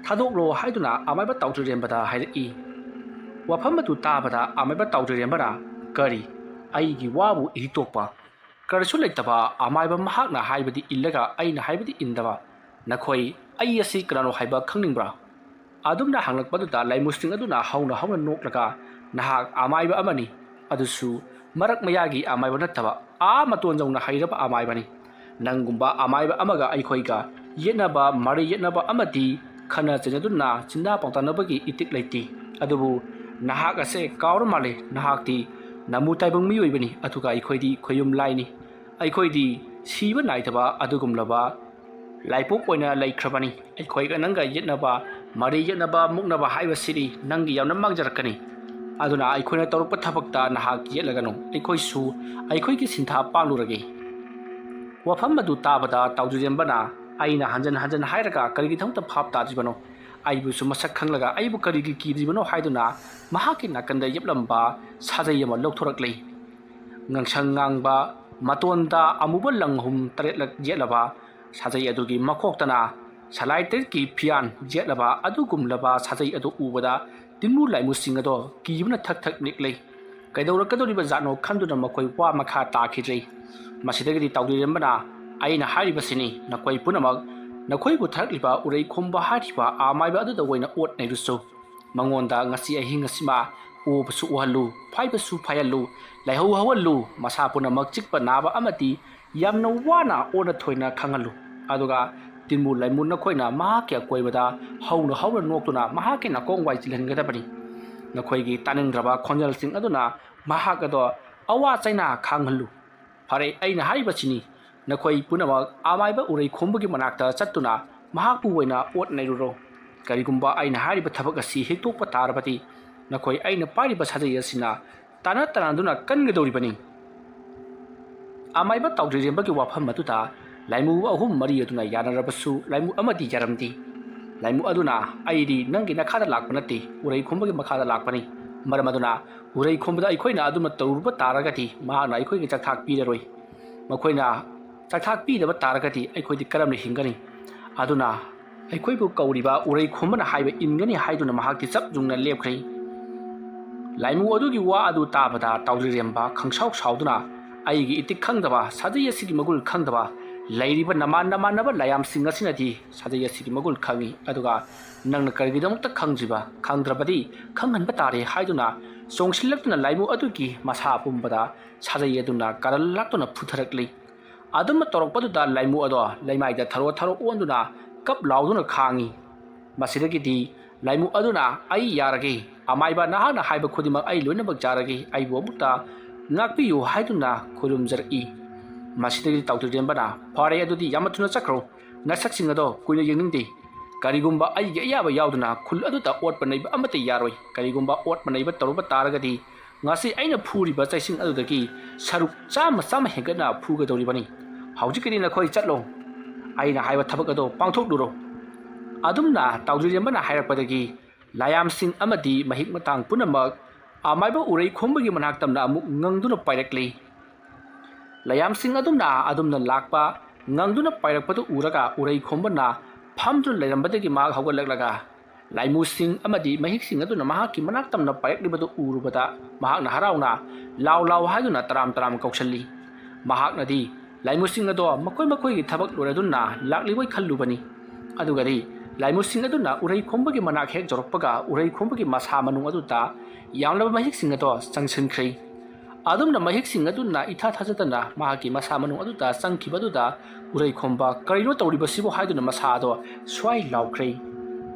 ꯊꯥꯗꯣꯛꯂꯣ" ꯍꯥꯏꯗꯨꯅ ꯑꯃꯥꯏꯕ ꯇꯥꯎꯗ꯭ꯔꯤꯔꯦꯝꯕꯗ ꯍꯥꯏꯔꯛꯏ꯫ ꯋꯥꯐꯝ ꯑꯗꯨ ꯇꯥꯕꯗ ꯑꯃꯥꯏꯕ ꯇꯥꯎꯖꯔꯦꯝꯕꯅ, "ꯀꯔꯤ? ꯑꯩꯒꯤ ꯋꯥꯕꯨ ꯏꯇꯣꯛꯄ? ꯀꯔꯤꯁꯨ ꯂꯩꯇꯕ ꯑꯃꯥꯏꯕ ꯃꯍꯥꯛꯅ ꯍꯥꯏꯕꯗꯤ ꯏꯜꯂꯒ ꯑꯩꯅ ꯍꯥꯏꯕꯗꯤ ꯏꯟꯗꯕ? ꯅꯈꯣꯏ ꯑꯩ ꯑꯁꯤ ꯀꯅꯥꯅꯣ ꯍꯥꯏꯕ ꯈꯪꯅꯤꯡꯕ꯭ꯔꯥ?" ꯑꯗꯨꯝꯅ ꯍꯪꯂꯛꯄꯗꯨꯗ ꯂꯥꯏꯃꯨꯁꯤꯡ ꯑꯗꯨꯅ ꯍꯧꯅ ꯍꯧꯅ ꯅꯣꯛꯂꯒ, "ꯅꯍꯥꯛ ꯑꯃꯥꯏꯕ ꯑꯃꯅꯤ, ꯑꯗꯨꯁꯨ ꯃꯔꯛ ꯃꯌꯥꯒꯤ ꯑꯃꯥꯏꯕ ꯅꯠꯇꯕ, ꯑꯥ ꯃꯇꯣꯟ ꯌꯧꯅ ꯍꯩꯔꯕ ꯑꯃꯥꯏꯕꯅꯤ꯫ ꯅꯪꯒꯨꯝꯕ ꯑꯃꯥꯏꯕ ꯑꯃꯒ ꯑꯩꯈꯣꯏꯒ ꯌꯦꯠꯅꯕ, ꯃꯔꯩ ꯌꯦꯠꯅꯕ ꯑꯃꯗꯤ ꯈꯠꯅ ꯆꯩꯅꯗꯨꯅ ꯆꯤꯟꯗꯥ ꯄꯥꯎꯇꯥꯅꯕꯒꯤ ꯏꯇꯤꯛ ꯂꯩꯇꯦ꯫ ꯑꯗꯨꯕꯨ ꯅꯍꯥꯛ ꯑꯁꯦ ꯀꯥꯎꯔ ꯃꯥꯜꯂꯦ꯫ ꯅꯍꯥꯛꯇꯤ ꯅꯃꯨ ꯇꯥꯏꯕꯪ ꯃꯤꯑꯣꯏꯕꯅꯤ, ꯑꯗꯨꯒ ꯑꯩꯈꯣꯏꯗꯤ ꯈꯣꯌꯨꯝ ꯂꯥꯏꯅꯤ꯫ ꯑꯩꯈꯣꯏꯗꯤ ꯁꯤꯕ ꯅꯥꯏꯗꯕ ꯑꯗꯨꯒꯨꯝꯂꯕ ꯂꯥꯏꯄꯣꯛ ꯑꯣꯏꯅ ꯂꯩꯈ꯭ꯔꯕꯅꯤ꯫ ꯑꯩꯈꯣꯏꯒ ꯅꯪꯒ ꯌꯦꯠꯅꯕ, ꯃꯔꯩ ꯌꯦꯠꯅꯕ, ꯃꯨꯛꯅꯕ ꯍꯥꯏꯕꯁꯤꯗꯤ ꯅꯪꯒꯤ ꯌꯥꯝꯅ ꯃꯥꯡꯖꯔꯛꯀꯅꯤ꯫ ꯑꯗꯨꯅ ꯑꯩꯈꯣꯏꯅ ꯇꯧꯔꯛꯄ ꯊꯕꯛꯇ ꯅꯍꯥꯛ ꯌꯦꯠꯂꯒꯅꯨ꯫ ꯑꯩꯈꯣꯏꯁꯨ ꯑꯩꯈꯣꯏꯒꯤ ꯁꯤꯟꯊꯥ ꯄꯥꯡꯂꯨꯔꯒꯦ꯫" ꯋꯥꯐꯝ ꯑꯗꯨ ꯇꯥꯕꯗ ꯇꯥꯎꯖꯔꯦꯝꯕꯅ, "ꯑꯩꯅ ꯍꯟꯖꯟ ꯍꯟꯖꯟ ꯍꯥꯏꯔꯒ ꯀꯔꯤꯒꯤꯗꯃꯛꯇ ꯚꯥꯞ ꯇꯥꯗ꯭ꯔꯤꯕꯅꯣ? ꯑꯩꯕꯨꯁꯨ ꯃꯁꯛ ꯈꯪꯂꯒ ꯑꯩꯕꯨ ꯀꯔꯤꯒꯤ ꯀꯤꯗ꯭ꯔꯤꯕꯅꯣ?" ꯍꯥꯏꯗꯨꯅ ꯃꯍꯥꯛꯀꯤ ꯅꯥꯀꯟꯗ ꯌꯦꯞꯂꯝꯕ ꯁꯥꯖꯩ ꯑꯃ ꯂꯧꯊꯣꯔꯛꯂꯦ꯫ ꯉꯥꯡꯁꯪ ꯉꯥꯡꯕ, ꯃꯇꯣꯟꯗ ꯑꯃꯨꯕ ꯂꯪ ꯑꯍꯨꯝ ꯇꯔꯦꯠꯂꯛ ꯌꯦꯠꯂꯕ ꯁꯥꯖꯩ ꯑꯗꯨꯒꯤ ꯃꯈꯣꯛꯇꯅ ꯁꯂꯥꯏ ꯇꯔꯦꯠꯀꯤ ꯐꯤꯌꯥꯟ ꯌꯦꯠꯂꯕ ꯑꯗꯨꯒꯨꯝꯂꯕ ꯁꯥꯖꯩ ꯑꯗꯨ ꯎꯕꯗ ꯇꯤꯟꯃꯨ ꯂꯥꯏꯃꯨꯁꯤꯡ ꯑꯗꯣ ꯀꯤꯕꯅ ꯊꯛ ꯊꯛ ꯅꯤꯛꯂꯦ꯫ ꯀꯩꯗꯧꯔꯛꯀꯗꯧꯔꯤꯕ ꯖꯥꯠꯅꯣ ꯈꯟꯗꯨꯅ ꯃꯈꯣꯏ ꯋꯥ ꯃꯈꯥ ꯇꯥꯈꯤꯗ꯭ꯔꯦ꯫ ꯃꯁꯤꯗꯒꯤꯗꯤ ꯇꯥꯎꯗꯤꯔꯦꯝꯕꯅ, "ꯑꯩꯅ ꯍꯥꯏꯔꯤꯕꯁꯤꯅꯤ, ꯅꯈꯣꯏ ꯄꯨꯝꯅꯃꯛ ꯅꯈꯣꯏꯕꯨ ꯊꯥꯔꯛꯂꯤꯕ ꯎꯔꯩ ꯈꯣꯝꯕ ꯍꯥꯏꯔꯤꯕ ꯑꯃꯥꯏꯕ ꯑꯗꯨꯗ ꯑꯣꯏꯅ ꯑꯣꯠ ꯅꯩꯔꯨꯁꯨ꯫ ꯃꯉꯣꯟꯗ ꯉꯁꯤ ꯑꯍꯤꯡ ꯑꯁꯤꯃ ꯑꯣꯕꯁꯨ ꯑꯣꯍꯜꯂꯨ, ꯐꯥꯏꯕꯁꯨ ꯐꯥꯏꯍꯜꯂꯨ, ꯂꯥꯏꯍꯧ ꯍꯧꯍꯜꯂꯨ, ꯃꯁꯥ ꯄꯨꯝꯅꯃꯛ ꯆꯤꯛꯄ ꯅꯥꯕ ꯑꯃꯗꯤ ꯌꯥꯝꯅ ꯋꯥꯅ ꯑꯣꯟꯅ ꯊꯣꯏꯅ ꯈꯪꯍꯜꯂꯨ꯫ ꯑꯗꯨꯒ ꯇꯤꯟꯃꯨ ꯂꯥꯏꯃꯨ ꯅꯈꯣꯏꯅ ꯃꯍꯥꯛꯀꯤ ꯑꯀꯣꯏꯕꯗ ꯍꯧꯅ ꯍꯧꯅ ꯅꯣꯛꯇꯨꯅ ꯃꯍꯥꯛꯀꯤ ꯅꯥꯀꯣꯡ ꯋꯥꯏ ꯆꯤꯜꯍꯟꯒꯗꯕꯅꯤ꯫ ꯅꯈꯣꯏꯒꯤ ꯇꯥꯅꯤꯡꯗ꯭ꯔꯕ ꯈꯣꯟꯖꯦꯜꯁꯤꯡ ꯑꯗꯨꯅ ꯃꯍꯥꯛ ꯑꯗꯣ ꯑꯋꯥ ꯆꯩꯅꯥ ꯈꯥꯡꯍꯜꯂꯨ꯫ ꯐꯔꯦ, ꯑꯩꯅ ꯍꯥꯏꯔꯤꯕꯁꯤꯅꯤ, ꯅꯈꯣꯏ ꯄꯨꯝꯅꯃꯛ ꯑꯃꯥꯏꯕ ꯎꯔꯩ ꯈꯣꯝꯕꯒꯤ ꯃꯅꯥꯛꯇ ꯆꯠꯇꯨꯅ ꯃꯍꯥꯛꯄꯨ ꯑꯣꯏꯅ ꯑꯣꯠ ꯅꯩꯔꯨꯔꯣ꯫ ꯀꯔꯤꯒꯨꯝꯕ ꯑꯩꯅ ꯍꯥꯏꯔꯤꯕ ꯊꯕꯛ ꯑꯁꯤ ꯍꯤꯛꯇꯣꯛꯄ ꯇꯥꯔꯕꯗꯤ ꯅꯈꯣꯏ ꯑꯩꯅ ꯄꯥꯏꯔꯤꯕ ꯁꯥꯖꯩ ꯑꯁꯤꯅ ꯇꯥꯟꯅ ꯇꯥꯟꯅꯗꯨꯅ ꯀꯟꯒꯗꯧꯔꯤꯕꯅꯤ꯫" ꯑꯃꯥꯏꯕ ꯇꯥꯎꯗ꯭ꯔꯤꯔꯦꯝꯕꯒꯤ ꯋꯥꯐꯝ ꯑꯗꯨꯗ ꯂꯥꯏꯃꯨ ꯑꯍꯨꯝ ꯃꯔꯤ ꯑꯗꯨꯅ ꯌꯥꯅꯔꯕꯁꯨ ꯂꯥꯏꯃꯨ ꯑꯃꯗꯤ ꯌꯥꯔꯝꯗꯦ꯫ ꯂꯥꯏꯃꯨ ꯑꯗꯨꯅ, "ꯑꯩꯗꯤ ꯅꯪꯒꯤ ꯅꯈꯥꯗ ꯂꯥꯛꯄ ꯅꯠꯇꯦ, ꯎꯔꯩ ꯈꯣꯝꯕꯒꯤ ꯃꯈꯥꯗ ꯂꯥꯛꯄꯅꯤ꯫ ꯃꯔꯝ ꯑꯗꯨꯅ ꯎꯔꯩ ꯈꯣꯝꯕꯗ ꯑꯩꯈꯣꯏꯅ ꯑꯗꯨꯝꯅ ꯇꯧꯔꯨꯕ ꯇꯥꯔꯒꯗꯤ ꯃꯍꯥꯛꯅ ꯑꯩꯈꯣꯏꯒꯤ ꯆꯥꯛꯊꯥꯛ ꯄꯤꯔꯔꯣꯏ꯫ ꯃꯈꯣꯏꯅ ꯆꯥꯛꯊꯥꯛ ꯄꯤꯗꯕ ꯇꯥꯔꯒꯗꯤ ꯑꯩꯈꯣꯏꯗꯤ ꯀꯔꯝꯅ ꯍꯤꯡꯒꯅꯤ? ꯑꯗꯨꯅ ꯑꯩꯈꯣꯏꯕꯨ ꯀꯧꯔꯤꯕ ꯎꯔꯩ ꯈꯣꯝꯕꯅ ꯍꯥꯏꯕ ꯏꯟꯒꯅꯤ" ꯍꯥꯏꯗꯨꯅ ꯃꯍꯥꯛꯇꯤ ꯆꯞ ꯌꯨꯡꯅ ꯂꯦꯞꯈ꯭ꯔꯦ꯫ ꯂꯥꯏꯃꯨ ꯑꯗꯨꯒꯤ ꯋꯥ ꯑꯗꯨ ꯇꯥꯕꯗ ꯇꯥꯎꯗ꯭ꯔꯤꯔꯦꯝꯕ ꯈꯪꯁꯥꯎ ꯁꯥꯎꯗꯨꯅ, "ꯑꯩꯒꯤ ꯏꯇꯤꯛ ꯈꯪꯗꯕ, ꯁꯥꯖꯩ ꯑꯁꯤꯒꯤ ꯃꯒꯨꯟ ꯈꯪꯗꯕ, ꯂꯩꯔꯤꯕ ꯅꯃꯥꯟ ꯅꯃꯥꯟꯅꯕ ꯂꯥꯏꯌꯥꯝꯁꯤꯡ ꯑꯁꯤꯅꯗꯤ ꯁꯥꯖꯩ ꯑꯁꯤꯒꯤ ꯃꯒꯨꯟ ꯈꯪꯏ, ꯑꯗꯨꯒ ꯅꯪꯅ ꯀꯔꯤꯒꯤꯗꯃꯛꯇ ꯈꯪꯗ꯭ꯔꯤꯕ? ꯈꯪꯗ꯭ꯔꯕꯗꯤ ꯈꯪꯍꯟꯕ ꯇꯥꯔꯦ" ꯍꯥꯏꯗꯨꯅ ꯆꯣꯡꯁꯤꯜꯂꯛꯇꯨꯅ ꯂꯥꯏꯃꯨ ꯑꯗꯨꯒꯤ ꯃꯁꯥ ꯄꯨꯝꯕꯗ ꯁꯥꯖꯩ ꯑꯗꯨꯅ ꯀꯥꯔꯟ ꯂꯥꯛꯇꯨꯅ ꯐꯨꯊꯔꯛꯂꯤ꯫ ꯑꯗꯨꯝꯅ ꯇꯧꯔꯛꯄꯗꯨꯗ ꯂꯥꯏꯃꯨ ꯑꯗꯣ ꯂꯩꯃꯥꯏꯗ ꯊꯔꯣ ꯊꯔꯣ ꯑꯣꯟꯗꯨꯅ ꯀꯞ ꯂꯥꯎꯗꯨꯅ ꯈꯥꯡꯏ꯫ ꯃꯁꯤꯗꯒꯤꯗꯤ ꯂꯥꯏꯃꯨ ꯑꯗꯨꯅ, "ꯑꯩ ꯌꯥꯔꯒꯦ, ꯑꯃꯥꯏꯕ, ꯅꯍꯥꯛꯅ ꯍꯥꯏꯕ ꯈꯨꯗꯤꯡꯃꯛ ꯑꯩ ꯂꯣꯏꯅꯃꯛ ꯌꯥꯔꯒꯦ, ꯑꯩꯕꯨ ꯑꯃꯨꯛꯇ ꯉꯥꯛꯄꯤꯌꯨ" ꯍꯥꯏꯗꯨꯅ ꯈꯨꯔꯨꯝꯖꯔꯛꯏ꯫ ꯃꯁꯤꯗꯒꯤꯗꯤ ꯇꯥꯎꯗ꯭ꯔꯤꯔꯦꯝꯕꯅ, "ꯐꯔꯦ, ꯑꯗꯨꯗꯤ ꯌꯥꯝꯅ ꯊꯨꯅ ꯆꯠꯈ꯭ꯔꯣ, ꯅꯁꯛꯁꯤꯡ ꯑꯗꯣ ꯀꯨꯏꯅ ꯌꯦꯡꯅꯤꯡꯗꯦ꯫ ꯀꯔꯤꯒꯨꯝꯕ ꯑꯩꯒꯤ ꯑꯌꯥꯕ ꯌꯥꯎꯗꯅ ꯈꯨꯜ ꯑꯗꯨꯗ ꯑꯣꯠꯄ ꯅꯩꯕ ꯑꯃꯠꯇ ꯌꯥꯔꯣꯏ꯫ ꯀꯔꯤꯒꯨꯝꯕ ꯑꯣꯠꯄ ꯅꯩꯕ ꯇꯧꯔꯨꯕ ꯇꯥꯔꯒꯗꯤ ꯉꯁꯤ ꯑꯩꯅ ꯐꯨꯔꯤꯕ ꯆꯩꯁꯤꯡ ꯑꯗꯨꯗꯒꯤ ꯁꯔꯨꯛ ꯆꯥꯝꯃ ꯆꯥꯝꯃ ꯍꯦꯟꯒꯠꯅ ꯐꯨꯒꯗꯧꯔꯤꯕꯅꯤ꯫ ꯍꯧꯖꯤꯛꯀꯤꯗꯤ ꯅꯈꯣꯏ ꯆꯠꯂꯣ, ꯑꯩꯅ ꯍꯥꯏꯕ ꯊꯕꯛ ꯑꯗꯣ ꯄꯥꯡꯊꯣꯛꯂꯨꯔꯣ"꯫ ꯑꯗꯨꯝꯅ ꯇꯥꯎꯗ꯭ꯔꯤꯔꯦꯝꯕꯅ ꯍꯥꯏꯔꯛꯄꯗꯒꯤ ꯂꯥꯏꯌꯥꯝꯁꯤꯡ ꯑꯃꯗꯤ ꯃꯍꯤꯛ ꯃꯇꯥꯡ ꯄꯨꯝꯅꯃꯛ ꯑꯃꯥꯏꯕ ꯎꯔꯩ ꯈꯣꯝꯕꯒꯤ ꯃꯅꯥꯛ ꯇꯝꯅ ꯑꯃꯨꯛ ꯉꯪꯗꯨꯅ ꯄꯥꯏꯔꯛꯂꯤ꯫ ꯂꯥꯏꯌꯥꯝꯁꯤꯡ ꯑꯗꯨꯝꯅ ꯑꯗꯨꯝꯅ ꯂꯥꯛꯄ ꯉꯪꯗꯨꯅ ꯄꯥꯏꯔꯛꯄꯗꯨ ꯎꯔꯒ ꯎꯔꯩ ꯈꯣꯝꯕꯅ ꯐꯝꯗꯨꯅ ꯂꯩꯔꯝꯕꯗꯒꯤ ꯃꯍꯥꯛ ꯍꯧꯒꯠꯂꯛꯂꯒ ꯂꯥꯏꯃꯨꯁꯤꯡ ꯑꯃꯗꯤ ꯃꯍꯤꯛꯁꯤꯡ ꯑꯗꯨꯅ ꯃꯍꯥꯛꯀꯤ ꯃꯅꯥꯛ ꯇꯝꯅ ꯄꯥꯏꯔꯛꯂꯤꯕꯗꯨ ꯎꯔꯨꯕꯗ ꯃꯍꯥꯛꯅ ꯍꯔꯥꯎꯅ "ꯂꯥꯎ, ꯂꯥꯎ" ꯍꯥꯏꯗꯨꯅ ꯇꯔꯥꯝ ꯇꯔꯥꯝ ꯀꯧꯁꯜꯂꯤ꯫ ꯃꯍꯥꯛꯅꯗꯤ ꯂꯥꯏꯃꯨꯁꯤꯡ ꯑꯗꯣ ꯃꯈꯣꯏ ꯃꯈꯣꯏꯒꯤ ꯊꯕꯛ ꯂꯣꯏꯔꯗꯨꯅ ꯂꯥꯛꯂꯤꯕꯣꯏ ꯈꯜꯂꯨꯕꯅꯤ꯫ ꯑꯗꯨꯒꯗꯤ ꯂꯥꯏꯃꯨꯁꯤꯡ ꯑꯗꯨꯅ ꯎꯔꯩ ꯈꯣꯝꯕꯒꯤ ꯃꯅꯥꯛ ꯍꯦꯛ ꯌꯧꯔꯛꯄꯒ ꯎꯔꯩ ꯈꯣꯝꯕꯒꯤ ꯃꯁꯥ ꯃꯅꯨꯡ ꯑꯗꯨꯗ ꯌꯥꯝꯂꯕ ꯃꯍꯤꯛꯁꯤꯡ ꯑꯗꯣ ꯆꯪꯁꯤꯟꯈ꯭ꯔꯦ꯫ ꯑꯗꯨꯝꯅ ꯃꯍꯤꯛꯁꯤꯡ ꯑꯗꯨꯅ ꯏꯊꯥ ꯊꯥꯖꯗꯅ ꯃꯍꯥꯛꯀꯤ ꯃꯁꯥ ꯃꯅꯨꯡ ꯑꯗꯨꯗ ꯆꯪꯈꯤꯕ ꯑꯗꯨꯗ ꯎꯔꯩ ꯈꯣꯝꯕ "ꯀꯔꯤꯅꯣ ꯇꯧꯔꯤꯕꯁꯤꯕꯨ?" ꯍꯥꯏꯗꯨꯅ ꯃꯁꯥ ꯑꯗꯣ ꯁ꯭ꯋꯥꯏ ꯂꯥꯎꯈ꯭ꯔꯦ꯫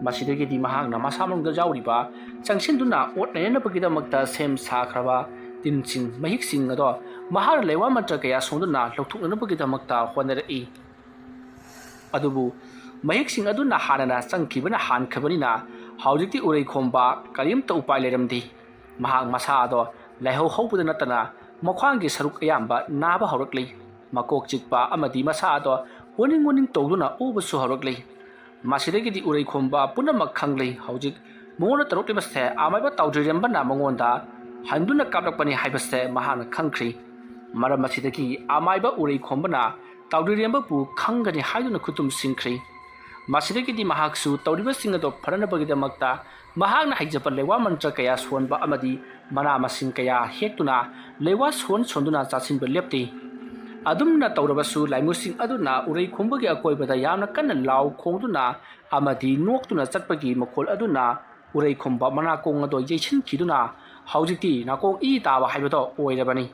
ꯃꯁꯤꯗꯒꯤꯗꯤ ꯃꯍꯥꯛꯅ ꯃꯁꯥ ꯃꯅꯨꯡꯗ ꯌꯥꯎꯔꯤꯕ ꯆꯪꯁꯤꯟꯗꯨꯅ ꯑꯣꯠ ꯅꯩꯅꯅꯕꯒꯤꯗꯃꯛꯇ ꯁꯦꯝ ꯁꯥꯈ꯭ꯔꯕ ꯇꯤꯟꯁꯤꯡ, ꯃꯍꯤꯛꯁꯤꯡ ꯑꯗꯣ ꯃꯍꯥꯛꯅ ꯂꯩꯋꯥ ꯃꯟꯇ꯭ꯔ ꯀꯌꯥ ꯁꯣꯟꯗꯨꯅ ꯂꯧꯊꯣꯛꯅꯅꯕꯒꯤꯗꯃꯛꯇ ꯍꯣꯠꯅꯔꯛꯏ꯫ ꯑꯗꯨꯕꯨ ꯃꯍꯤꯛꯁꯤꯡ ꯑꯗꯨꯅ ꯍꯥꯟꯅꯅ ꯆꯪꯈꯤꯕꯅ ꯍꯥꯟꯈ꯭ꯔꯕꯅꯤꯅ ꯍꯧꯖꯤꯛꯇꯤ ꯎꯔꯩ ꯈꯣꯝꯕ ꯀꯔꯤꯝꯇ ꯎꯄꯥꯏ ꯂꯩꯔꯝꯗꯦ꯫ ꯃꯍꯥꯛ ꯃꯁꯥ ꯑꯗꯣ ꯂꯥꯏꯍꯧ ꯍꯧꯕꯗ ꯅꯠꯇꯅ ꯃꯈ꯭ꯋꯥꯡꯒꯤ ꯁꯔꯨꯛ ꯑꯌꯥꯝꯕ ꯅꯥꯕ ꯍꯧꯔꯛꯂꯤ꯫ ꯃꯀꯣꯛ ꯆꯤꯛꯄ ꯑꯃꯗꯤ ꯃꯁꯥ ꯑꯗꯣ ꯑꯣꯅꯤꯡ ꯑꯣꯅꯤꯡ ꯇꯧꯗꯨꯅ ꯑꯣꯕꯁꯨ ꯍꯧꯔꯛꯂꯤ꯫ ꯃꯁꯤꯗꯒꯤꯗꯤ ꯎꯔꯩ ꯈꯣꯝꯕ ꯄꯨꯝꯅꯃꯛ ꯈꯪꯂꯦ꯫ ꯍꯧꯖꯤꯛ ꯃꯉꯣꯟꯗ ꯇꯧꯔꯛꯂꯤꯕꯁꯦ ꯑꯃꯥꯏꯕ ꯇꯥꯎꯗ꯭ꯔꯤꯔꯦꯝꯕꯅ ꯃꯉꯣꯟꯗ ꯍꯟꯗꯨꯅ ꯀꯥꯞꯂꯛꯄꯅꯤ ꯍꯥꯏꯕꯁꯦ ꯃꯍꯥꯛꯅ ꯈꯪꯈ꯭ꯔꯦ꯫ ꯃꯔꯝ ꯑꯁꯤꯗꯒꯤ ꯑꯃꯥꯏꯕ ꯎꯔꯩ ꯈꯣꯝꯕꯅ ꯇꯥꯎꯗ꯭ꯔꯤꯔꯦꯝꯕꯕꯨ ꯈꯪꯒꯅꯤ ꯍꯥꯏꯗꯨꯅ ꯈꯨꯇꯨꯝ ꯁꯤꯡꯈ꯭ꯔꯦ꯫ ꯃꯁꯤꯗꯒꯤꯗꯤ ꯃꯍꯥꯛꯁꯨ ꯇꯧꯔꯤꯕꯁꯤꯡ ꯑꯗꯨ ꯐꯅꯅꯕꯒꯤꯗꯃꯛꯇ ꯃꯍꯥꯛꯅ ꯍꯩꯖꯕ ꯂꯩꯋꯥ ꯃꯟꯇ꯭ꯔ ꯀꯌꯥ ꯁꯣꯟꯕ ꯑꯃꯗꯤ ꯃꯅꯥ ꯃꯁꯤꯡ ꯀꯌꯥ ꯍꯦꯛꯇꯨꯅ ꯂꯩꯋꯥ ꯁꯣꯟ ꯁꯣꯟꯗꯨꯅ ꯆꯥꯁꯤꯟꯕ ꯂꯦꯞꯇꯦ꯫ ꯑꯗꯨꯝꯅ ꯇꯧꯔꯕꯁꯨ ꯂꯥꯏꯃꯨꯁꯤꯡ ꯑꯗꯨꯅ ꯎꯔꯩ ꯈꯣꯝꯕꯒꯤ ꯑꯀꯣꯏꯕꯗ ꯌꯥꯝꯅ ꯀꯟꯅ ꯂꯥꯎ ꯈꯣꯡꯗꯨꯅ ꯑꯃꯗꯤ ꯅꯣꯛꯇꯨꯅ ꯆꯠꯄꯒꯤ ꯃꯈꯣꯜ ꯑꯗꯨꯅ ꯎꯔꯩ ꯈꯣꯝꯕ ꯃꯅꯥꯀꯣꯡ ꯑꯗꯨ ꯌꯩꯁꯤꯟꯈꯤꯗꯨꯅ ꯍꯧꯖꯤꯛꯇꯤ ꯅꯥꯀꯣꯡ ꯏ ꯇꯥꯕ ꯍꯥꯏꯕꯗꯣ ꯑꯣꯏꯔꯕꯅꯤ꯫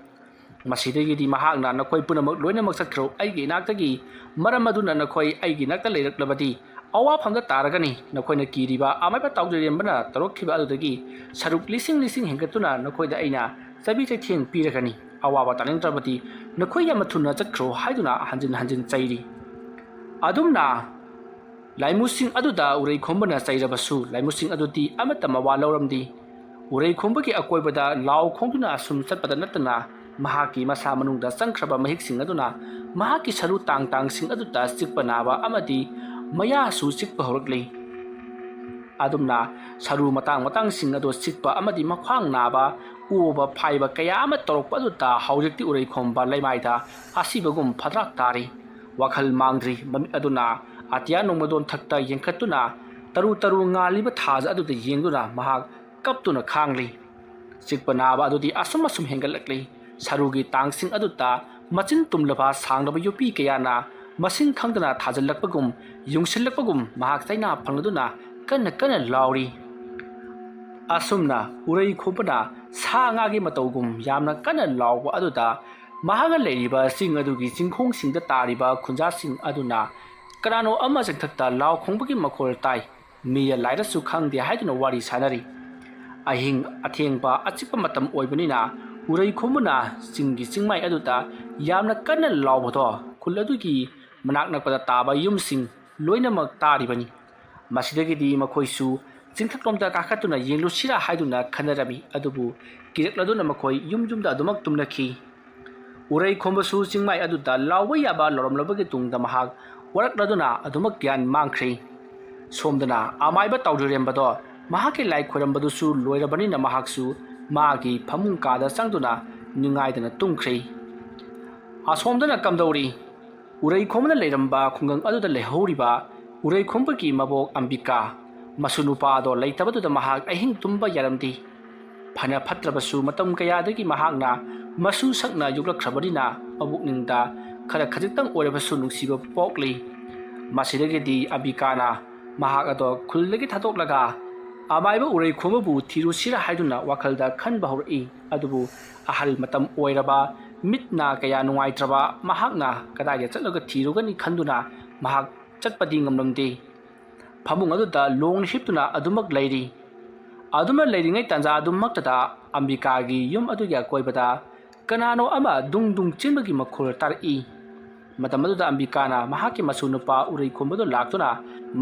ꯃꯁꯤꯗꯒꯤꯗꯤ ꯃꯍꯥꯛꯅ, "ꯅꯈꯣꯏ ꯄꯨꯝꯅꯃꯛ ꯂꯣꯏꯅꯃꯛ ꯆꯠꯈ꯭ꯔꯣ ꯑꯩꯒꯤ ꯏꯅꯥꯛꯇꯒꯤ, ꯃꯔꯝ ꯑꯗꯨꯅ ꯅꯈꯣꯏ ꯑꯩꯒꯤ ꯏꯅꯥꯛꯇ ꯂꯩꯔꯛꯂꯕꯗꯤ ꯑꯋꯥꯐꯝꯗ ꯇꯥꯔꯒꯅꯤ꯫ ꯅꯈꯣꯏꯅ ꯀꯤꯔꯤꯕ ꯑꯃꯥꯏꯕ ꯇꯥꯎꯖꯔꯦꯝꯕꯅ ꯇꯧꯔꯛꯈꯤꯕ ꯑꯗꯨꯗꯒꯤ ꯁꯔꯨꯛ ꯂꯤꯁꯤꯡ ꯂꯤꯁꯤꯡ ꯍꯦꯟꯒꯠꯇꯨꯅ ꯅꯈꯣꯏꯗ ꯑꯩꯅ ꯆꯩꯕꯤ ꯆꯩꯊꯦꯡ ꯄꯤꯔꯒꯅꯤ꯫ ꯑꯋꯥꯕ ꯇꯥꯅꯤꯡꯗ꯭ꯔꯕꯗꯤ ꯅꯈꯣꯏ ꯌꯥꯝꯅ ꯊꯨꯅ ꯆꯠꯈ꯭ꯔꯣ" ꯍꯥꯏꯗꯨꯅ ꯍꯟꯖꯤꯟ ꯍꯟꯖꯤꯟ ꯆꯩꯔꯤ꯫ ꯑꯗꯨꯝꯅ ꯂꯥꯏꯃꯨꯁꯤꯡ ꯑꯗꯨꯗ ꯎꯔꯩ ꯈꯣꯝꯕꯅ ꯆꯩꯔꯕꯁꯨ ꯂꯥꯏꯃꯨꯁꯤꯡ ꯑꯗꯨꯗꯤ ꯑꯃꯠꯇ ꯃꯋꯥ ꯂꯧꯔꯝꯗꯦ꯫ ꯎꯔꯩ ꯈꯣꯝꯕꯒꯤ ꯑꯀꯣꯏꯕꯗ ꯂꯥꯎ ꯈꯣꯡꯗꯨꯅ ꯑꯁꯨꯝ ꯆꯠꯄꯗ ꯅꯠꯇꯅ ꯃꯍꯥꯛꯀꯤ ꯃꯁꯥ ꯃꯅꯨꯡꯗ ꯆꯪꯈ꯭ꯔꯕ ꯃꯍꯤꯛꯁꯤꯡ ꯑꯗꯨꯅ ꯃꯍꯥꯛꯀꯤ ꯁꯔꯨ ꯇꯥꯡ ꯇꯥꯡꯁꯤꯡ ꯑꯗꯨꯗ ꯆꯤꯛꯄ ꯅꯥꯕ ꯑꯃꯗꯤ ꯃꯌꯥꯁꯨ ꯆꯤꯛꯄ ꯍꯧꯔꯛꯂꯤ꯫ ꯑꯗꯨꯝꯅ ꯁꯔꯨ ꯃꯇꯥꯡ ꯃꯇꯥꯡꯁꯤꯡ ꯑꯗꯨ ꯆꯤꯛꯄ ꯑꯃꯗꯤ ꯃꯈ꯭ꯋꯥꯡ ꯅꯥꯕ, ꯑꯣꯕ ꯐꯥꯏꯕ ꯀꯌꯥ ꯑꯃ ꯇꯧꯔꯛꯄ ꯑꯗꯨꯗ ꯍꯧꯖꯤꯛꯇꯤ ꯎꯔꯩ ꯈꯣꯝꯕ ꯂꯩꯃꯥꯏꯗ ꯑꯁꯤꯕꯒꯨꯝ ꯐꯗ꯭ꯔꯥꯛ ꯇꯥꯔꯤ꯫ ꯋꯥꯈꯜ ꯃꯥꯡꯗ꯭ꯔꯤ꯫ ꯃꯃꯤꯠ ꯑꯗꯨꯅ ꯑꯇꯤꯌꯥ ꯅꯣꯡꯃꯗꯣꯟ ꯊꯛꯇ ꯌꯦꯡꯈꯠꯇꯨꯅ ꯇꯔꯨ ꯇꯔꯨ ꯉꯥꯜꯂꯤꯕ ꯊꯥꯖ ꯑꯗꯨꯗ ꯌꯦꯡꯗꯨꯅ ꯃꯍꯥꯛ ꯀꯞꯇꯨꯅ ꯈꯥꯡꯂꯤ꯫ ꯆꯤꯛꯄ ꯅꯥꯕ ꯑꯗꯨꯗꯤ ꯑꯁꯨꯝ ꯑꯁꯨꯝ ꯍꯦꯟꯒꯠꯂꯛꯂꯤ꯫ ꯁꯔꯨꯒꯤ ꯇꯥꯡꯁꯤꯡ ꯑꯗꯨꯗ ꯃꯆꯤꯟ ꯇꯨꯝꯂꯕ ꯁꯥꯡꯂꯕ ꯌꯣꯠꯄꯤ ꯀꯌꯥꯅ ꯃꯁꯤꯡ ꯈꯪꯗꯅ ꯊꯥꯖꯤꯜꯂꯛꯄꯒꯨꯝ, ꯌꯨꯡꯁꯤꯜꯂꯛꯄꯒꯨꯝ ꯃꯍꯥꯛ ꯆꯩꯅꯥ ꯐꯪꯂꯗꯨꯅ ꯀꯟꯅ ꯀꯟꯅ ꯂꯥꯎꯔꯤ꯫ ꯑꯁꯨꯝꯅ ꯎꯔꯩ ꯈꯣꯝꯕꯅ ꯁꯥ ꯉꯥꯒꯤ ꯃꯇꯧꯒꯨꯝ ꯌꯥꯝꯅ ꯀꯟꯅ ꯂꯥꯎꯕ ꯑꯗꯨꯗ ꯃꯍꯥꯛꯅ ꯂꯩꯔꯤꯕ ꯆꯤꯡ ꯑꯗꯨꯒꯤ ꯆꯤꯡꯈꯣꯡꯁꯤꯡꯗ ꯇꯥꯔꯤꯕ ꯈꯨꯟꯖꯥꯁꯤꯡ ꯑꯗꯨꯅ ꯀꯅꯥꯅꯣ ꯑꯃ ꯆꯤꯡꯊꯛꯇ ꯂꯥꯎ ꯈꯣꯡꯕꯒꯤ ꯃꯈꯣꯜ ꯇꯥꯏ, ꯃꯤꯌ ꯂꯥꯏꯔꯁꯨ ꯈꯪꯗꯦ ꯍꯥꯏꯗꯨꯅ ꯋꯥꯔꯤ ꯁꯥꯅꯔꯤ꯫ ꯑꯍꯤꯡ ꯑꯊꯦꯡꯕ ꯑꯆꯤꯛꯄ ꯃꯇꯝ ꯑꯣꯏꯕꯅꯤꯅ ꯎꯔꯩ ꯈꯣꯝꯕꯅ ꯆꯤꯡꯒꯤ ꯆꯤꯡꯃꯥꯏ ꯑꯗꯨꯗ ꯌꯥꯝꯅ ꯀꯟꯅ ꯂꯥꯎꯕꯗꯣ ꯈꯨꯜ ꯑꯗꯨꯒꯤ ꯃꯅꯥꯛ ꯅꯛꯄꯗ ꯇꯥꯕ ꯌꯨꯝꯁꯤꯡ ꯂꯣꯏꯅꯃꯛ ꯇꯥꯔꯤꯕꯅꯤ꯫ ꯃꯁꯤꯗꯒꯤꯗꯤ ꯃꯈꯣꯏꯁꯨ ꯆꯤꯡꯊꯛꯂꯣꯝꯗ ꯀꯥꯈꯠꯇꯨꯅ ꯌꯦꯡꯂꯨꯁꯤꯔꯥ ꯍꯥꯏꯗꯨꯅ ꯈꯟꯅꯔꯝꯃꯤ, ꯑꯗꯨꯕꯨ ꯀꯤꯔꯛꯂꯗꯨꯅ ꯃꯈꯣꯏ ꯌꯨꯝ ꯌꯨꯝꯗ ꯑꯗꯨꯃꯛ ꯇꯨꯝꯅꯈꯤ꯫ ꯎꯔꯩ ꯈꯣꯝꯕꯁꯨ ꯆꯤꯡꯃꯥꯏ ꯑꯗꯨꯗ ꯂꯥꯎꯕ ꯌꯥꯕ ꯂꯥꯎꯔꯝꯂꯕꯒꯤ ꯇꯨꯡꯗ ꯃꯍꯥꯛ ꯋꯥꯔꯛꯂꯗꯨꯅ ꯑꯗꯨꯃꯛ ꯒ꯭ꯌꯥꯟ ꯃꯥꯡꯈ꯭ꯔꯦ꯫ ꯁꯣꯝꯗꯅ ꯑꯃꯥꯏꯕ ꯇꯥꯎꯖꯔꯦꯝꯕꯗꯣ ꯃꯍꯥꯛꯀꯤ ꯂꯥꯏ ꯈꯣꯏꯔꯝꯕꯗꯨꯁꯨ ꯂꯣꯏꯔꯕꯅꯤꯅ ꯃꯍꯥꯛꯁꯨ ꯃꯥꯒꯤ ꯐꯃꯨꯡ ꯀꯥꯗ ꯆꯪꯗꯨꯅ ꯅꯤꯡꯉꯥꯏꯗꯅ ꯇꯨꯝꯈ꯭ꯔꯦ꯫ ꯑꯁꯣꯝꯗꯅ ꯀꯝꯗꯧꯔꯤ? ꯎꯔꯩ ꯈꯣꯝꯕꯅ ꯂꯩꯔꯝꯕ ꯈꯨꯡꯒꯪ ꯑꯗꯨꯗ ꯂꯩꯍꯧꯔꯤꯕ ꯎꯔꯩꯈꯣꯝꯕꯒꯤ ꯃꯕꯣꯛ ꯑꯝꯕꯤꯀꯥ, ꯃꯁꯨ ꯅꯨꯄꯥ ꯑꯗꯣ ꯂꯩꯇꯕꯗꯨꯗ ꯃꯍꯥꯛ ꯑꯍꯤꯡ ꯇꯨꯝꯕ ꯌꯥꯔꯝꯗꯦ꯫ ꯐꯅ ꯐꯠꯇ꯭ꯔꯕꯁꯨ ꯃꯇꯝ ꯀꯌꯥꯗꯒꯤ ꯃꯍꯥꯛꯅ ꯃꯁꯨ ꯁꯛꯅ ꯌꯣꯛꯂꯛꯈ꯭ꯔꯕꯅꯤꯅ ꯃꯕꯨꯛꯅꯤꯡꯗ ꯈꯔ ꯈꯖꯤꯛꯇꯪ ꯑꯣꯏꯔꯕꯁꯨ ꯅꯨꯡꯁꯤꯕ ꯄꯣꯛꯂꯤ꯫ ꯃꯁꯤꯗꯒꯤꯗꯤ ꯑꯝꯕꯤꯀꯥꯅ ꯃꯍꯥꯛ ꯑꯗꯣ ꯈꯨꯜꯗꯒꯤ ꯊꯥꯗꯣꯛꯂꯒ ꯑꯃꯥꯏꯕ ꯎꯔꯩꯈꯣꯝꯕꯕꯨ ꯊꯤꯔꯨꯁꯤꯔ ꯍꯥꯏꯗꯨꯅ ꯋꯥꯈꯜꯗ ꯈꯟꯕ ꯍꯧꯔꯛꯏ꯫ ꯑꯗꯨꯕꯨ ꯑꯍꯜ ꯃꯇꯝ ꯑꯣꯏꯔꯕ, ꯃꯤꯠ ꯅꯥ ꯀꯌꯥ ꯅꯨꯡꯉꯥꯏꯇ꯭ꯔꯕ ꯃꯍꯥꯛꯅ ꯀꯗꯥꯏꯗ ꯆꯠꯂꯒ ꯊꯤꯔꯨꯒꯅꯤ ꯈꯟꯗꯨꯅ ꯃꯍꯥꯛ ꯆꯠꯄꯗꯤ ꯉꯝꯂꯝꯗꯦ꯫ ꯐꯃꯨꯡ ꯑꯗꯨꯗ ꯂꯣꯡꯅ ꯍꯤꯞꯇꯨꯅ ꯑꯗꯨꯃꯛ ꯂꯩꯔꯤ꯫ ꯑꯗꯨꯃꯛ ꯂꯩꯔꯤꯉꯩ ꯇꯥꯟꯖꯥ ꯑꯗꯨꯃꯛꯇꯗ ꯑꯝꯕꯤꯀꯥꯒꯤ ꯌꯨꯝ ꯑꯗꯨꯒꯤ ꯑꯀꯣꯏꯕꯗ ꯀꯅꯥꯅꯣ ꯑꯃ ꯗꯨꯡ ꯗꯨꯡ ꯆꯦꯟꯕꯒꯤ ꯃꯈꯣꯜ ꯇꯥꯔꯛꯏ꯫ ꯃꯇꯝ ꯑꯗꯨꯗ ꯑꯝꯕꯤꯀꯥꯅ ꯃꯍꯥꯛꯀꯤ ꯃꯁꯨ ꯅꯨꯄꯥ ꯎꯔꯩꯈꯣꯝꯕꯗꯨ ꯂꯥꯛꯇꯨꯅ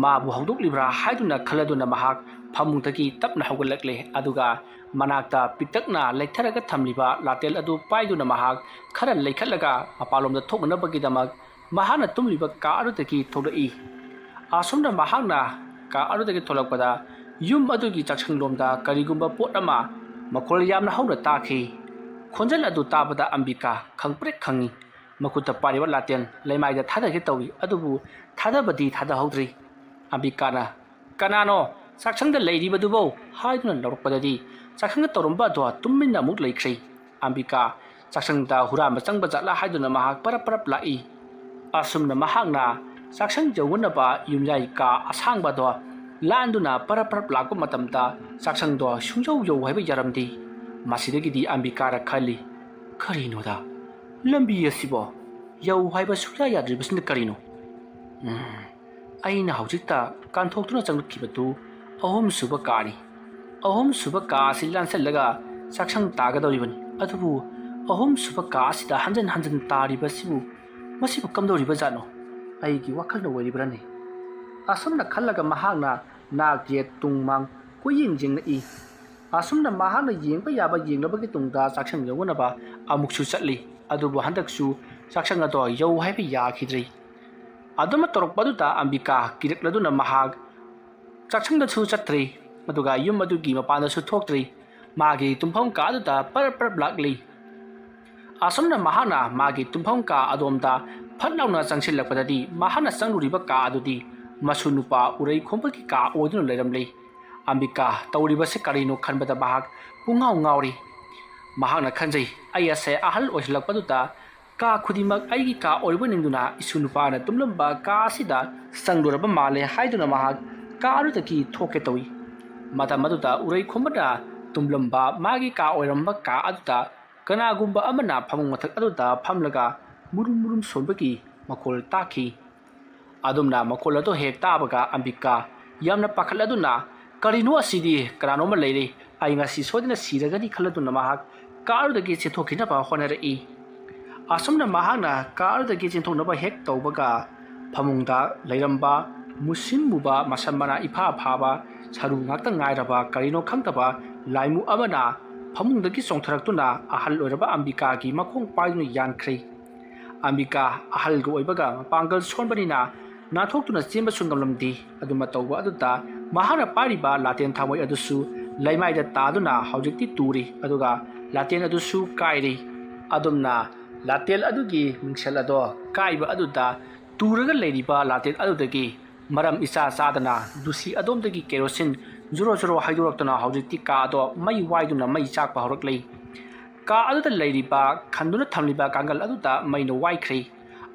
ꯃꯥꯕꯨ ꯍꯧꯗꯣꯛꯂꯤꯕ꯭ꯔꯥ ꯍꯥꯏꯗꯨꯅ ꯈꯜꯂꯗꯨꯅ ꯃꯍꯥꯛ ꯐꯃꯨꯡꯗꯒꯤ ꯇꯞꯅ ꯍꯧꯒꯠꯂꯛꯂꯦ꯫ ꯑꯗꯨꯒ ꯃꯅꯥꯛꯇ ꯄꯤꯛꯇꯛꯅ ꯂꯩꯊꯔꯒ ꯊꯝꯂꯤꯕ ꯂꯥꯇꯦꯜ ꯑꯗꯨ ꯄꯥꯏꯗꯨꯅ ꯃꯍꯥꯛ ꯈꯔ ꯂꯩꯈꯠꯂꯒ ꯃꯄꯥꯟꯂꯣꯝꯗ ꯊꯣꯛꯅꯅꯕꯒꯤꯗꯃꯛ ꯃꯍꯥꯛꯅ ꯇꯨꯝꯂꯤꯕ ꯀꯥ ꯑꯗꯨꯗꯒꯤ ꯊꯣꯛꯂꯛꯏ꯫ ꯑꯁꯨꯝꯅ ꯃꯍꯥꯛꯅ ꯀꯥ ꯑꯗꯨꯗꯒꯤ ꯊꯣꯛꯂꯛꯄꯗ ꯌꯨꯝ ꯑꯗꯨꯒꯤ ꯆꯥꯛꯁꯪꯂꯣꯝꯗ ꯀꯔꯤꯒꯨꯝꯕ ꯄꯣꯠ ꯑꯃ ꯃꯈꯣꯜ ꯌꯥꯝꯅ ꯍꯧꯅ ꯇꯥꯈꯤ꯫ ꯈꯣꯟꯖꯦꯜ ꯑꯗꯨ ꯇꯥꯕꯗ ꯑꯝꯕꯤꯀꯥ ꯈꯪꯄ꯭ꯔꯦꯛ ꯈꯪꯉꯤ꯫ ꯃꯈꯨꯠꯇ ꯄꯥꯏꯔꯤꯕ ꯂꯥꯇꯦꯟ ꯂꯩꯃꯥꯏꯗ ꯊꯥꯗꯒꯦ ꯇꯧꯏ, ꯑꯗꯨꯕꯨ ꯊꯥꯗꯕꯗꯤ ꯊꯥꯗꯍꯧꯗ꯭ꯔꯤ꯫ ꯑꯝꯕꯤꯀꯥꯅ, "ꯀꯅꯥꯅꯣ ꯆꯥꯛꯁꯪꯗ ꯂꯩꯔꯤꯕꯗꯨꯕꯣ?" ꯍꯥꯏꯗꯨꯅ ꯂꯧꯔꯛꯄꯗꯗꯤ ꯆꯥꯛꯁꯪꯗ ꯇꯧꯔꯝꯕ ꯑꯗꯣ ꯇꯨꯃꯤꯟꯅ ꯑꯃꯨꯛ ꯂꯩꯈ꯭ꯔꯦ꯫ ꯑꯝꯕꯤꯀꯥ ꯆꯥꯛꯁꯪꯗ ꯍꯨꯔꯥꯟꯕ ꯆꯪꯕ ꯖꯥꯠꯂꯥ ꯍꯥꯏꯗꯨꯅ ꯃꯍꯥꯛ ꯄꯔꯞ ꯄꯔꯞ ꯂꯥꯛꯏ꯫ ꯑꯁꯨꯝꯅ ꯃꯍꯥꯛꯅ ꯆꯥꯛꯁꯪ ꯌꯧꯅꯅꯕ ꯌꯨꯝꯌꯥꯏ ꯀꯥ ꯑꯁꯥꯡꯕꯗꯣ ꯂꯥꯟꯗꯨꯅ ꯄꯔꯞ ꯄꯔꯞ ꯂꯥꯛꯄ ꯃꯇꯝꯗ ꯆꯥꯛꯁꯪꯗꯣ ꯁꯨꯡꯌꯧ ꯌꯧ ꯍꯥꯏꯕ ꯌꯥꯔꯝꯗꯦ꯫ ꯃꯁꯤꯗꯒꯤꯗꯤ ꯑꯝꯕꯤꯀꯥꯅ ꯈꯜꯂꯤ, "ꯀꯔꯤꯅꯣꯗ, ꯂꯝꯕꯤ ꯑꯁꯤꯕꯣ ꯌꯧ ꯍꯥꯏꯕ ꯁꯨꯡꯌꯥ ꯌꯥꯗ꯭ꯔꯤꯕꯁꯤꯅ ꯀꯔꯤꯅꯣ? ꯎꯝ, ꯑꯩꯅ ꯍꯧꯖꯤꯛꯇ ꯀꯥꯟꯊꯣꯛꯇꯨꯅ ꯆꯪꯂꯛꯈꯤꯕꯗꯨ ꯑꯍꯨꯝꯁꯨꯕ ꯀꯥꯅꯤ꯫ ꯑꯍꯨꯝꯁꯨꯕ ꯀꯥ ꯑꯁꯤ ꯂꯥꯟꯁꯤꯜꯂꯒ ꯆꯥꯛꯁꯪ ꯇꯥꯒꯗꯧꯔꯤꯕꯅꯤ꯫ ꯑꯗꯨꯕꯨ ꯑꯍꯨꯝꯁꯨꯕ ꯀꯥ ꯑꯁꯤꯗ ꯍꯟꯖꯤꯟ ꯍꯟꯖꯤꯟ ꯇꯥꯔꯤꯕꯁꯤꯕꯨ ꯃꯁꯤꯕꯨ ꯀꯝꯗꯧꯔꯤꯕꯖꯥꯠꯅꯣ? ꯑꯩꯒꯤ ꯋꯥꯈꯜꯅ ꯑꯣꯏꯔꯤꯕ꯭ꯔꯥꯅꯦ?" ꯑꯁꯨꯝꯅ ꯈꯜꯂꯒ ꯃꯍꯥꯛꯅ ꯅꯥꯛ ꯌꯦꯠ ꯇꯨꯡ ꯃꯥꯡ ꯀꯣꯏꯌꯦꯡ ꯌꯦꯡꯂꯛꯏ꯫ ꯑꯁꯨꯝꯅ ꯃꯍꯥꯛꯅ ꯌꯦꯡꯕ ꯌꯥꯕ ꯌꯦꯡꯂꯕꯒꯤ ꯇꯨꯡꯗ ꯆꯥꯛꯁꯪ ꯌꯧꯅꯅꯕ ꯑꯃꯨꯛꯁꯨ ꯆꯠꯂꯤ꯫ ꯑꯗꯨꯕꯨ ꯍꯟꯗꯛꯁꯨ ꯆꯥꯛꯁꯪ ꯑꯗꯣ ꯌꯧ ꯍꯥꯏꯕ ꯌꯥꯈꯤꯗ꯭ꯔꯤ꯫ ꯑꯗꯨꯃ ꯇꯧꯔꯛꯄꯗꯨꯗ ꯑꯝꯕꯤꯀꯥ ꯀꯤꯔꯛꯂꯗꯨꯅ ꯃꯍꯥꯛ ꯆꯥꯛꯁꯪꯗꯁꯨ ꯆꯠꯇ꯭ꯔꯤ, ꯑꯗꯨꯒ ꯌꯨꯝ ꯑꯗꯨꯒꯤ ꯃꯄꯥꯟꯗꯁꯨ ꯊꯣꯛꯇ꯭ꯔꯤ꯫ ꯃꯥꯒꯤ ꯇꯨꯝꯐꯝ ꯀꯥ ꯑꯗꯨꯗ ꯄꯔꯞ ꯄꯔꯞ ꯂꯥꯛꯂꯤ꯫ ꯑꯁꯨꯝꯅ ꯃꯍꯥꯛꯅ ꯃꯥꯒꯤ ꯇꯨꯝꯐꯝ ꯀꯥ ꯑꯗꯣꯝꯗ ꯐꯠ ꯂꯥꯎꯅ ꯆꯪꯁꯤꯜꯂꯛꯄꯗꯗꯤ ꯃꯍꯥꯛꯅ ꯆꯪꯂꯨꯔꯤꯕ ꯀꯥ ꯑꯗꯨꯗꯤ ꯃꯁꯨ ꯅꯨꯄꯥ ꯎꯔꯩ ꯈꯣꯝꯕꯒꯤ ꯀꯥ ꯑꯣꯏꯗꯨꯅ ꯂꯩꯔꯝꯂꯤ꯫ ꯑꯝꯕꯤꯀꯥ ꯇꯧꯔꯤꯕꯁꯤ ꯀꯔꯤꯅꯣ ꯈꯟꯕꯗ ꯃꯍꯥꯛ ꯄꯨꯡꯉꯥꯎ ꯉꯥꯎꯔꯤ꯫ ꯃꯍꯥꯛꯅ ꯈꯟꯖꯩ, "ꯑꯩ ꯑꯁꯦ ꯑꯍꯜ ꯑꯣꯏꯁꯤꯜꯂꯛꯄꯗꯨꯗ ꯀꯥ ꯈꯨꯗꯤꯡꯃꯛ ꯑꯩꯒꯤ ꯀꯥ ꯑꯣꯏꯕ ꯅꯤꯡꯗꯨꯅ ꯏꯁꯨ ꯅꯨꯄꯥꯅ ꯇꯨꯝꯂꯝꯕ ꯀꯥ ꯑꯁꯤꯗ ꯆꯪꯂꯨꯔꯕ ꯃꯥꯜꯂꯦ" ꯍꯥꯏꯗꯨꯅ ꯃꯍꯥꯛ ꯀꯥ ꯑꯗꯨꯗꯒꯤ ꯊꯣꯛꯀꯦ ꯇꯧꯏ꯫ ꯃꯇꯝ ꯑꯗꯨꯗ ꯎꯔꯩ ꯈꯣꯝꯕꯅ ꯇꯨꯝꯂꯝꯕ ꯃꯥꯒꯤ ꯀꯥ ꯑꯣꯏꯔꯝꯕ ꯀꯥ ꯑꯗꯨꯗ ꯀꯅꯥꯒꯨꯝꯕ ꯑꯃꯅ ꯐꯃꯨꯡ ꯃꯊꯛ ꯑꯗꯨꯗ ꯐꯝꯂꯒ ꯃꯨꯔꯨꯝ ꯃꯨꯔꯨꯝ ꯁꯣꯟꯕꯒꯤ ꯃꯈꯣꯜ ꯇꯥꯈꯤ꯫ ꯑꯗꯨꯝꯅ ꯃꯈꯣꯜ ꯑꯗꯨ ꯍꯦꯛ ꯇꯥꯕꯒ ꯑꯝꯕꯤꯀꯥ ꯌꯥꯝꯅ ꯄꯥꯈꯠꯂꯗꯨꯅ, "ꯀꯔꯤꯅꯣ ꯑꯁꯤꯗꯤ? ꯀꯅꯥꯅꯣꯝꯃ ꯂꯩꯔꯦ꯫ ꯑꯩ ꯉꯁꯤ ꯁꯣꯏꯗꯅ ꯁꯤꯔꯒꯅꯤ" ꯈꯜꯂꯗꯨꯅ ꯃꯍꯥꯛ ꯀꯥ ꯑꯗꯨꯗꯒꯤ ꯆꯦꯟꯊꯣꯛꯈꯤꯅꯕ ꯍꯣꯠꯅꯔꯛꯏ꯫ ꯑꯁꯨꯝꯅ ꯃꯍꯥꯛꯅ ꯀꯥ ꯑꯗꯨꯗꯒꯤ ꯆꯦꯟꯊꯣꯛꯅꯕ ꯍꯦꯛ ꯇꯧꯕꯒ, ꯐꯃꯨꯡꯗ ꯂꯩꯔꯝꯕ ꯃꯨꯁꯤꯟ ꯃꯨꯕ, ꯃꯁꯝ ꯃꯅꯥ ꯏꯐꯥ ꯐꯥꯕ, ꯁꯔꯨ ꯉꯥꯛꯇ ꯉꯥꯏꯔꯕ, ꯀꯔꯤꯅꯣ ꯈꯪꯗꯕ ꯂꯥꯏꯃꯨ ꯑꯃꯅ ꯐꯃꯨꯡꯗꯒꯤ ꯆꯣꯡꯊꯔꯛꯇꯨꯅ ꯑꯍꯜ ꯑꯣꯏꯔꯕ ꯑꯝꯕꯤꯀꯥꯒꯤ ꯃꯈꯣꯡ ꯄꯥꯏꯗꯨꯅ ꯌꯥꯟꯈ꯭ꯔꯦ꯫ ꯑꯝꯕꯤꯀꯥ ꯑꯍꯜꯒ ꯑꯣꯏꯕꯒ ꯃꯄꯥꯡꯒꯜ ꯁꯣꯟꯕꯅꯤꯅ ꯅꯥꯟꯊꯣꯛꯇꯨꯅ ꯆꯦꯟꯕꯁꯨ ꯉꯝꯂꯝꯗꯦ꯫ ꯑꯗꯨꯃ ꯇꯧꯕ ꯑꯗꯨꯗ ꯃꯍꯥꯛꯅ ꯄꯥꯏꯔꯤꯕ ꯂꯥꯇꯦꯟ ꯊꯥꯡꯃꯩ ꯑꯗꯨꯁꯨ ꯂꯩꯃꯥꯏꯗ ꯇꯥꯗꯨꯅ ꯍꯧꯖꯤꯛꯇꯤ ꯇꯨꯔꯦ, ꯑꯗꯨꯒ ꯂꯥꯇꯦꯟ ꯑꯗꯨꯁꯨ ꯀꯥꯏꯔꯦ꯫ ꯑꯗꯨꯝꯅ ꯂꯥꯇꯦꯟ ꯑꯗꯨꯒꯤ ꯃꯤꯡꯁꯦꯜ ꯑꯗꯣ ꯀꯥꯏꯕ ꯑꯗꯨꯗ ꯇꯨꯔꯒ ꯂꯩꯔꯤꯕ ꯂꯥꯇꯦꯟ ꯑꯗꯨꯗꯒꯤ ꯃꯔꯝ ꯏꯆꯥ ꯆꯥꯗꯅ ꯗꯨꯁꯤ ꯑꯗꯣꯝꯗꯒꯤ ꯀꯦꯔꯣꯁꯤꯟ ꯖꯣꯔꯣ ꯖꯣꯔꯣ ꯍꯩꯗꯣꯔꯛꯇꯨꯅ ꯍꯧꯖꯤꯛꯇꯤ ꯀꯥ ꯑꯗꯣ ꯃꯩ ꯋꯥꯏꯗꯨꯅ ꯃꯩ ꯆꯥꯛꯄ ꯍꯧꯔꯛꯂꯦ꯫ ꯀꯥ ꯑꯗꯨꯗ ꯂꯩꯔꯤꯕ, ꯈꯟꯗꯨꯅ ꯊꯝꯂꯤꯕ ꯀꯥꯡꯒꯜ ꯑꯗꯨꯗ ꯃꯩꯅ ꯋꯥꯏꯈ꯭ꯔꯦ꯫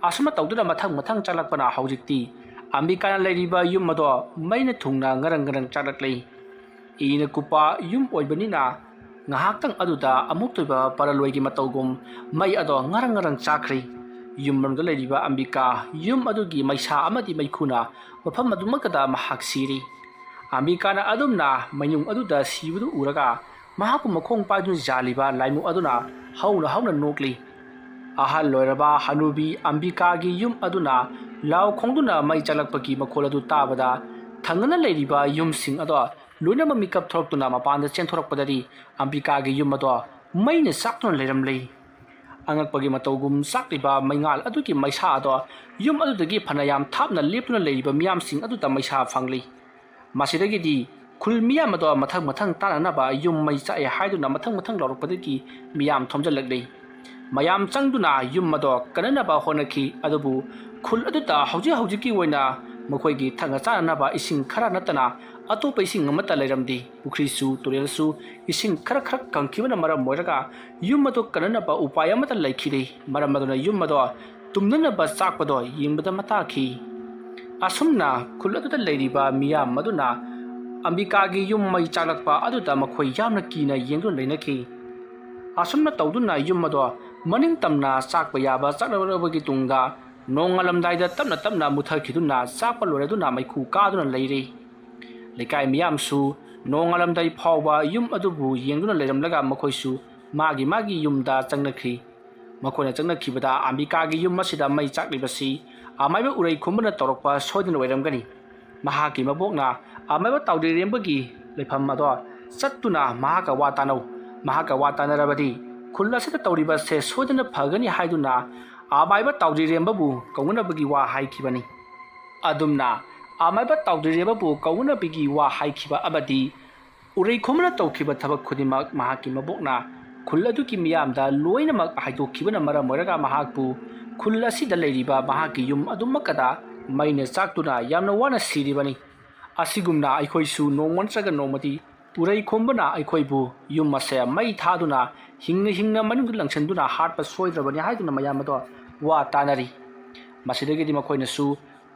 ꯑꯁꯨꯝꯅ ꯇꯧꯗꯨꯅ ꯃꯊꯪ ꯃꯊꯪ ꯆꯥꯛꯂꯛꯄꯅ ꯍꯧꯖꯤꯛꯇꯤ ꯑꯝꯕꯤꯀꯥꯅ ꯂꯩꯔꯤꯕ ꯌꯨꯝ ꯑꯗꯣ ꯃꯩꯅ ꯊꯨꯡꯅ ꯉꯔꯪ ꯉꯔꯪ ꯆꯥꯛꯂꯛꯂꯦ꯫ ꯏꯅ ꯀꯨꯞꯄ ꯌꯨꯝ ꯑꯣꯏꯕꯅꯤꯅ ꯉꯥꯏꯍꯥꯛꯇꯪ ꯑꯗꯨꯗ ꯑꯃꯨꯛꯇꯣꯏꯕ ꯄꯔꯂꯣꯏꯒꯤ ꯃꯇꯧꯒꯨꯝ ꯃꯩ ꯑꯗꯣ ꯉꯔꯪ ꯉꯔꯪ ꯆꯥꯛꯈ꯭ꯔꯦ꯫ ꯌꯨꯝ ꯃꯅꯨꯡꯗ ꯂꯩꯔꯤꯕ ꯑꯝꯕꯤꯀꯥ ꯌꯨꯝ ꯑꯗꯨꯒꯤ ꯃꯩꯁꯥ ꯑꯃꯗꯤ ꯃꯩꯈꯨꯅ ꯃꯐꯝ ꯑꯗꯨꯃꯛꯇꯗ ꯃꯍꯥꯛ ꯁꯤꯔꯤ꯫ ꯑꯝꯕꯤꯀꯥꯅ ꯑꯗꯨꯝꯅ ꯃꯩꯅꯨꯡ ꯑꯗꯨꯗ ꯁꯤꯕꯗꯨ ꯎꯔꯒ ꯃꯍꯥꯛꯄꯨ ꯃꯈꯣꯡ ꯄꯥꯏꯗꯨꯅ ꯌꯥꯜꯂꯤꯕ ꯂꯥꯏꯃꯨ ꯑꯗꯨꯅ ꯍꯧꯅ ꯍꯧꯅ ꯅꯣꯛꯂꯤ꯫ ꯑꯍꯜ ꯑꯣꯏꯔꯕ ꯍꯅꯨꯕꯤ ꯑꯝꯕꯤꯀꯥꯒꯤ ꯌꯨꯝ ꯑꯗꯨꯅ ꯂꯥꯎ ꯈꯣꯡꯗꯨꯅ ꯃꯩ ꯆꯥꯛꯂꯛꯄꯒꯤ ꯃꯈꯣꯜ ꯑꯗꯨ ꯇꯥꯕꯗ ꯊꯪꯅꯅ ꯂꯩꯔꯤꯕ ꯌꯨꯝꯁꯤꯡ ꯑꯗꯣ ꯂꯣꯏꯅꯃꯛ ꯃꯤꯀꯞ ꯊꯣꯛꯂꯛꯇꯨꯅ ꯃꯄꯥꯟꯗ ꯆꯦꯟꯊꯣꯔꯛꯄꯗꯗꯤ ꯑꯝꯕꯤꯀꯥꯒꯤ ꯌꯨꯝ ꯑꯗꯣ ꯃꯩꯅ ꯆꯥꯛꯇꯨꯅ ꯂꯩꯔꯝꯂꯦ꯫ ꯑꯉꯛꯄꯒꯤ ꯃꯇꯧꯒꯨꯝ ꯆꯥꯛꯂꯤꯕ ꯃꯩꯉꯥꯜ ꯑꯗꯨꯒꯤ ꯃꯩꯁꯥ ꯑꯗꯣ ꯌꯨꯝ ꯑꯗꯨꯗꯒꯤ ꯐꯅꯌꯥꯝ ꯊꯥꯞꯅ ꯂꯦꯞꯇꯨꯅ ꯂꯩꯔꯤꯕ ꯃꯤꯌꯥꯝꯁꯤꯡ ꯑꯗꯨꯗ ꯃꯩꯁꯥ ꯐꯪꯂꯤ꯫ ꯃꯁꯤꯗꯒꯤꯗꯤ ꯈꯨꯜ ꯃꯤꯌꯥꯝ ꯑꯗꯣ ꯃꯊꯪ ꯃꯊꯪ ꯇꯥꯅꯅꯕ ꯌꯨꯝ ꯃꯩ ꯆꯥꯛꯑꯦ ꯍꯥꯏꯗꯨꯅ ꯃꯊꯪ ꯃꯊꯪ ꯂꯥꯎꯔꯛꯄꯗꯒꯤ ꯃꯤꯌꯥꯝ ꯊꯣꯝꯖꯤꯜꯂꯛꯂꯤ꯫ ꯃꯌꯥꯝ ꯆꯪꯗꯨꯅ ꯌꯨꯝ ꯑꯗꯣ ꯀꯟꯅꯅꯕ ꯍꯣꯠꯅꯈꯤ, ꯑꯗꯨꯕꯨ ꯈꯨꯜ ꯑꯗꯨꯗ ꯍꯧꯖꯤꯛ ꯍꯧꯖꯤꯛꯀꯤ ꯑꯣꯏꯅ ꯃꯈꯣꯏꯒꯤ ꯊꯛꯅ ꯆꯥꯅꯅꯕ ꯏꯁꯤꯡ ꯈꯔ ꯅꯠꯇꯅ ꯑꯇꯣꯞꯄ ꯏꯁꯤꯡ ꯑꯃꯠꯇ ꯂꯩꯔꯝꯗꯦ꯫ ꯄꯨꯈ꯭ꯔꯤꯁꯨ ꯇꯨꯔꯦꯜꯁꯨ ꯏꯁꯤꯡ ꯈꯔ ꯈꯔ ꯀꯪꯈꯤꯕꯅ ꯃꯔꯝ ꯑꯣꯏꯔꯒ ꯌꯨꯝ ꯑꯗꯨ ꯀꯟꯅꯅꯕ ꯎꯄꯥꯏ ꯑꯃꯠꯇ ꯂꯩꯈꯤꯗꯦ꯫ ꯃꯔꯝ ꯑꯗꯨꯅ ꯌꯨꯝ ꯑꯗꯣ ꯇꯨꯝꯅꯅꯕ ꯆꯥꯛꯄꯗꯣ ꯌꯦꯡꯕꯗ ꯃꯇꯥꯈꯤ꯫ ꯑꯁꯨꯝꯅ ꯈꯨꯜ ꯑꯗꯨꯗ ꯂꯩꯔꯤꯕ ꯃꯤꯌꯥꯝ ꯑꯗꯨꯅ ꯑꯝꯕꯤꯀꯥꯒꯤ ꯌꯨꯝ ꯃꯩ ꯆꯥꯛꯂꯛꯄ ꯑꯗꯨꯗ ꯃꯈꯣꯏ ꯌꯥꯝꯅ ꯀꯤꯅ ꯌꯦꯡꯗꯨꯅ ꯂꯩꯅꯈꯤ꯫ ꯑꯁꯨꯝꯅ ꯇꯧꯗꯨꯅ ꯌꯨꯝ ꯑꯗꯣ ꯃꯅꯤꯡ ꯇꯝꯅ ꯆꯥꯛꯄ ꯌꯥꯕ ꯆꯥꯛꯂꯛꯂꯕꯒꯤ ꯇꯨꯡꯗ ꯅꯣꯡꯉꯥꯜꯂꯝꯗꯥꯏꯗ ꯇꯞꯅ ꯇꯞꯅ ꯃꯨꯠꯊꯈꯤꯗꯨꯅ ꯆꯥꯛꯄ ꯂꯣꯏꯔꯗꯨꯅ ꯃꯩꯈꯨ ꯀꯥꯗꯨꯅ ꯂꯩꯔꯤ꯫ ꯂꯩꯀꯥꯏ ꯃꯤꯌꯥꯝꯁꯨ ꯅꯣꯡꯉꯥꯜꯂꯝꯗꯥꯏ ꯐꯥꯎꯕ ꯌꯨꯝ ꯑꯗꯨꯕꯨ ꯌꯦꯡꯗꯨꯅ ꯂꯩꯔꯝꯂꯒ ꯃꯈꯣꯏꯁꯨ ꯃꯥꯒꯤ ꯃꯥꯒꯤ ꯌꯨꯝꯗ ꯆꯪꯅꯈ꯭ꯔꯤ꯫ ꯃꯈꯣꯏꯅ ꯆꯪꯅꯈꯤꯕꯗ ꯑꯝꯕꯤꯀꯥꯒꯤ ꯌꯨꯝ ꯑꯁꯤꯗ ꯃꯩ ꯆꯥꯛꯂꯤꯕꯁꯤ ꯑꯃꯥꯏꯕ ꯎꯔꯩ ꯈꯨꯝꯕꯅ ꯇꯧꯔꯛꯄ ꯁꯣꯏꯗꯅ ꯑꯣꯏꯔꯝꯒꯅꯤ꯫ ꯃꯍꯥꯛꯀꯤ ꯃꯕꯣꯛꯅ ꯑꯃꯥꯏꯕ ꯇꯥꯎꯗ꯭ꯔꯤꯔꯦꯝꯕꯒꯤ ꯂꯩꯐꯝ ꯑꯗꯣ ꯆꯠꯇꯨꯅ ꯃꯍꯥꯛꯀ ꯋꯥ ꯇꯥꯅꯧ, ꯃꯍꯥꯛꯀ ꯋꯥ ꯇꯥꯅꯔꯕꯗꯤ ꯈꯨꯜ ꯑꯁꯤꯗ ꯇꯧꯔꯤꯕꯁꯦ ꯁꯣꯏꯗꯅ ꯐꯒꯅꯤ ꯍꯥꯏꯗꯨꯅ ꯑꯃꯥꯏꯕ ꯇꯥꯎꯗ꯭ꯔꯤꯔꯦꯝꯕꯕꯨ ꯀꯧꯅꯅꯕꯒꯤ ꯋꯥ ꯍꯥꯏꯈꯤꯕꯅꯤ꯫ ꯑꯗꯨꯝꯅ ꯑꯃꯥꯏꯕ ꯇꯥꯎꯗ꯭ꯔꯤꯔꯦꯝꯕꯕꯨ ꯀꯧꯅꯅꯕꯒꯤ ꯋꯥ ꯍꯥꯏꯈꯤꯕ ꯑꯃꯗꯤ ꯎꯔꯩ ꯈꯨꯝꯕꯅ ꯇꯧꯈꯤꯕ ꯊꯕꯛ ꯈꯨꯗꯤꯡꯃꯛ ꯃꯍꯥꯛꯀꯤ ꯃꯕꯣꯛꯅ ꯈꯨꯜ ꯑꯗꯨꯒꯤ ꯃꯤꯌꯥꯝꯗ ꯂꯣꯏꯅꯃꯛ ꯍꯥꯏꯗꯣꯛꯈꯤꯕꯅ ꯃꯔꯝ ꯑꯣꯏꯔꯒ ꯃꯍꯥꯛꯄꯨ ꯈꯨꯜ ꯑꯁꯤꯗ ꯂꯩꯔꯤꯕ ꯃꯍꯥꯛꯀꯤ ꯌꯨꯝ ꯑꯗꯨꯃꯛꯀꯗ ꯃꯩꯅ ꯆꯥꯛꯇꯨꯅ ꯌꯥꯝꯅ ꯋꯥꯅ ꯁꯤꯔꯤꯕꯅꯤ꯫ ꯑꯁꯤꯒꯨꯝꯅ ꯑꯩꯈꯣꯏꯁꯨ ꯅꯣꯡꯃ ꯅꯠꯇ꯭ꯔꯒ ꯅꯣꯡꯃꯗꯤ ꯎꯔꯩ ꯈꯣꯝꯕꯅ ꯑꯩꯈꯣꯏꯕꯨ ꯌꯨꯝ ꯑꯁꯦ ꯃꯩ ꯊꯥꯗꯨꯅ ꯍꯤꯡꯅ ꯍꯤꯡꯅ ꯃꯅꯨꯡꯗ ꯂꯪꯁꯤꯟꯗꯨꯅ ꯍꯥꯠꯄ ꯁꯣꯏꯗ꯭ꯔꯕꯅꯤ ꯍꯥꯏꯗꯨꯅ ꯃꯌꯥꯝ ꯑꯗꯣ ꯋꯥ ꯇꯥꯅꯔꯤ꯫ ꯃꯁꯤꯗꯒꯤꯗꯤ ꯃꯈꯣꯏꯅꯁꯨ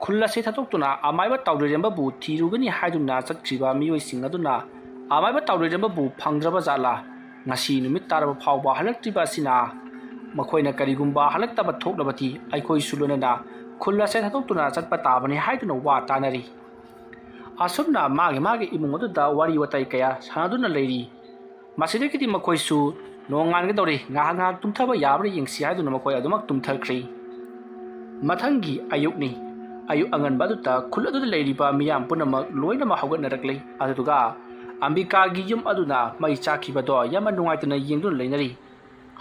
ꯈꯨꯜ ꯑꯁꯤ ꯊꯥꯗꯣꯛꯇꯨꯅ ꯑꯃꯥꯏꯕ ꯇꯥꯎꯗ꯭ꯔꯤꯔꯦꯝꯕꯕꯨ ꯊꯤꯔꯨꯒꯅꯤ ꯍꯥꯏꯗꯨꯅ ꯆꯠꯈ꯭ꯔꯤꯕ ꯃꯤꯑꯣꯏꯁꯤꯡ ꯑꯗꯨꯅ ꯑꯃꯥꯏꯕ ꯇꯥꯎꯗ꯭ꯔꯤꯔꯦꯝꯕꯕꯨ ꯐꯪꯗ꯭ꯔꯕ ꯖꯥꯠꯂꯥ? ꯉꯁꯤ ꯅꯨꯃꯤꯠ ꯇꯥꯔꯕ ꯐꯥꯎꯕ ꯍꯜꯂꯛꯇ꯭ꯔꯤꯕ ꯑꯁꯤꯅ ꯃꯈꯣꯏꯅ ꯀꯔꯤꯒꯨꯝꯕ ꯍꯜꯂꯛꯇꯕ ꯊꯣꯛꯂꯕꯗꯤ ꯑꯩꯈꯣꯏꯁꯨ ꯂꯣꯏꯅꯅ ꯈꯨꯜ ꯑꯁꯦ ꯊꯥꯗꯣꯛꯇꯨꯅ ꯆꯠꯄ ꯇꯥꯕꯅꯤ ꯍꯥꯏꯗꯨꯅ ꯋꯥ ꯇꯥꯅꯔꯤ꯫ ꯑꯁꯨꯝꯅ ꯃꯥꯒꯤ ꯃꯥꯒꯤ ꯏꯃꯨꯡ ꯑꯗꯨꯗ ꯋꯥꯔꯤ ꯋꯥꯇꯥꯏ ꯀꯌꯥ ꯁꯥꯟꯅꯗꯨꯅ ꯂꯩꯔꯤ꯫ ꯃꯁꯤꯗꯒꯤꯗꯤ ꯃꯈꯣꯏꯁꯨ ꯅꯣꯡꯉꯥꯟꯒꯗꯧꯔꯦ, ꯉꯥꯏꯍꯥꯛ ꯉꯥꯏꯍꯥꯛ ꯇꯨꯝꯊꯕ ꯌꯥꯕ꯭ꯔꯥ ꯌꯦꯡꯁꯤ ꯍꯥꯏꯗꯨꯅ ꯃꯈꯣꯏ ꯑꯗꯨꯃꯛ ꯇꯨꯝꯊꯈ꯭ꯔꯤ꯫ ꯃꯊꯪꯒꯤ ꯑꯌꯨꯛꯅꯤ꯫ ꯑꯌꯨꯛ ꯑꯉꯟꯕ ꯑꯗꯨꯗ ꯈꯨꯜ ꯑꯗꯨꯗ ꯂꯩꯔꯤꯕ ꯃꯤꯌꯥꯝ ꯄꯨꯝꯅꯃꯛ ꯂꯣꯏꯅꯃꯛ ꯍꯧꯒꯠꯅꯔꯛꯂꯦ꯫ ꯑꯗꯨꯗꯨꯒ ꯑꯝꯕꯤꯀꯥꯒꯤ ꯌꯨꯝ ꯑꯗꯨꯅ ꯃꯩ ꯆꯥꯛꯈꯤꯕꯗꯣ ꯌꯥꯝꯅ ꯅꯨꯡꯉꯥꯏꯇꯅ ꯌꯦꯡꯗꯨꯅ ꯂꯩꯅꯔꯤ꯫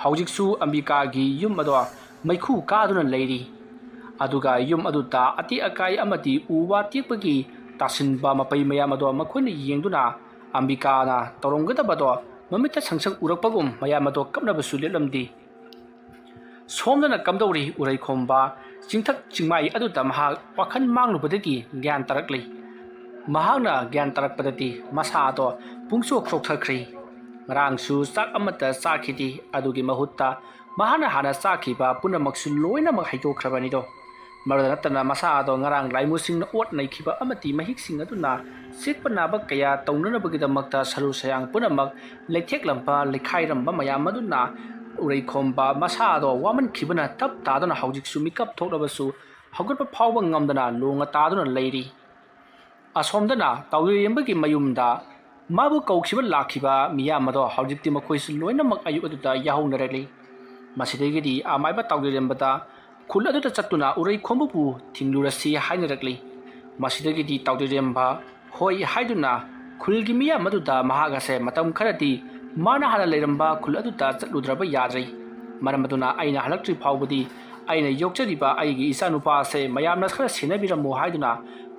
ꯍꯧꯖꯤꯛꯁꯨ ꯑꯝꯕꯤꯀꯥꯒꯤ ꯌꯨꯝ ꯑꯗꯣ ꯃꯩꯈꯨ ꯀꯥꯗꯨꯅ ꯂꯩꯔꯤ꯫ ꯑꯗꯨꯒ ꯌꯨꯝ ꯑꯗꯨꯗ ꯑꯇꯦꯛ ꯑꯀꯥꯏ ꯑꯃꯗꯤ ꯎ ꯋꯥ ꯇꯦꯛꯄꯒꯤ ꯇꯥꯁꯤꯟꯕ ꯃꯄꯩ ꯃꯌꯥꯝ ꯑꯗꯣ ꯃꯈꯣꯏꯅ ꯌꯦꯡꯗꯨꯅ ꯑꯝꯕꯤꯀꯥꯅ ꯇꯧꯔꯝꯒꯗꯕꯗꯣ ꯃꯃꯤꯠꯇ ꯁꯪꯁꯪ ꯎꯔꯛꯄꯒꯨꯝ ꯃꯌꯥꯝ ꯑꯗꯣ ꯀꯞꯅꯕꯁꯨ ꯂꯦꯞꯂꯝꯗꯦ꯫ ꯁꯣꯝꯗꯅ ꯀꯝꯗꯧꯔꯤ ꯎꯔꯩꯈꯣꯝꯕ? ꯆꯤꯡꯊꯛ ꯆꯤꯡꯃꯥꯏ ꯑꯗꯨꯗ ꯃꯍꯥꯛ ꯋꯥꯈꯜ ꯃꯥꯡꯂꯨꯕꯗꯒꯤ ꯒ꯭ꯌꯥꯟ ꯇꯥꯔꯛꯂꯤ꯫ ꯃꯍꯥꯛꯅ ꯒ꯭ꯌꯥꯟ ꯇꯥꯔꯛꯄꯗꯗꯤ ꯃꯁꯥ ꯑꯗꯣ ꯄꯨꯡꯁꯣꯛ ꯁꯣꯛꯊꯈ꯭ꯔꯦ꯫ ꯉꯔꯥꯡꯁꯨ ꯆꯥꯛ ꯑꯃꯠꯇ ꯆꯥꯈꯤꯗꯦ꯫ ꯑꯗꯨꯒꯤ ꯃꯍꯨꯠꯇ ꯃꯍꯥꯛꯅ ꯍꯥꯟꯅ ꯆꯥꯈꯤꯕ ꯄꯨꯝꯅꯃꯛꯁꯨ ꯂꯣꯏꯅꯃꯛ ꯍꯩꯗꯣꯛꯈ꯭ꯔꯕꯅꯤꯗꯣ꯫ ꯃꯗꯨꯗ ꯅꯠꯇꯅ ꯃꯁꯥ ꯑꯗꯣ ꯉꯔꯥꯡ ꯂꯥꯏꯃꯨꯁꯤꯡꯅ ꯑꯣꯠ ꯅꯩꯈꯤꯕ ꯑꯃꯗꯤ ꯃꯍꯤꯛꯁꯤꯡ ꯑꯗꯨꯅ ꯆꯤꯛꯄ ꯅꯥꯕ ꯀꯌꯥ ꯇꯧꯅꯅꯕꯒꯤꯗꯃꯛꯇ ꯁꯔꯨ ꯁꯌꯥꯡ ꯄꯨꯝꯅꯃꯛ ꯂꯩꯊꯦꯛꯂꯝꯕ, ꯂꯩꯈꯥꯏꯔꯝꯕ ꯃꯌꯥꯝ ꯑꯗꯨꯅ ꯎꯔꯩꯈꯣꯝꯕ ꯃꯁꯥ ꯑꯗꯣ ꯋꯥꯃꯟꯈꯤꯕꯅ ꯇꯞ ꯇꯥꯗꯨꯅ ꯍꯧꯖꯤꯛꯁꯨ ꯃꯤꯀꯞ ꯊꯣꯛꯂꯕꯁꯨ ꯍꯧꯒꯠꯄ ꯐꯥꯎꯕ ꯉꯝꯗꯅ ꯂꯣꯡꯉ ꯇꯥꯗꯨꯅ ꯂꯩꯔꯤ꯫ ꯑꯁꯣꯝꯗꯅ ꯇꯥꯎꯗꯣꯏꯔꯦꯝꯕꯒꯤ ꯃꯌꯨꯝꯗ ꯃꯥꯕꯨ ꯀꯧꯈꯤꯕ ꯂꯥꯛꯈꯤꯕ ꯃꯤꯌꯥꯝ ꯑꯗꯣ ꯍꯧꯖꯤꯛꯇꯤ ꯃꯈꯣꯏꯁꯨ ꯂꯣꯏꯅꯃꯛ ꯑꯌꯨꯛ ꯑꯗꯨꯗ ꯌꯥꯍꯧꯅꯔꯛꯂꯤ꯫ ꯃꯁꯤꯗꯒꯤꯗꯤ ꯑꯃꯥꯏꯕ ꯇꯥꯎꯗꯣꯏꯔꯦꯝꯕꯗ ꯈꯨꯜ ꯑꯗꯨꯗ ꯆꯠꯇꯨꯅ ꯎꯔꯩꯈꯣꯝꯕꯕꯨ ꯊꯤꯡꯂꯨꯔꯁꯤ ꯍꯥꯏꯅꯔꯛꯂꯤ꯫ ꯃꯁꯤꯗꯒꯤꯗꯤ ꯇꯥꯎꯗꯣꯏꯔꯦꯝꯕ ꯍꯣꯏ ꯍꯥꯏꯗꯨꯅ ꯈꯨꯜꯒꯤ ꯃꯤꯌꯥꯝ ꯑꯗꯨꯗ ꯃꯍꯥꯛ ꯑꯁꯦ ꯃꯇꯝ ꯈꯔꯗꯤ ꯃꯥꯅ ꯍꯥꯟꯅ ꯂꯩꯔꯝꯕ ꯈꯨꯜ ꯑꯗꯨꯗ ꯆꯠꯂꯨꯗ꯭ꯔꯕ ꯌꯥꯗ꯭ꯔꯦ꯫ ꯃꯔꯝ ꯑꯗꯨꯅ ꯑꯩꯅ ꯍꯜꯂꯛꯇ꯭ꯔꯤ ꯐꯥꯎꯕꯗꯤ ꯑꯩꯅ ꯌꯣꯛꯆꯔꯤꯕ ꯑꯩꯒꯤ ꯏꯆꯥꯅꯨꯄꯥ ꯑꯁꯦ ꯃꯌꯥꯝꯅ ꯈꯔ ꯁꯦꯟꯅꯕꯤꯔꯝꯃꯨ ꯍꯥꯏꯗꯨꯅ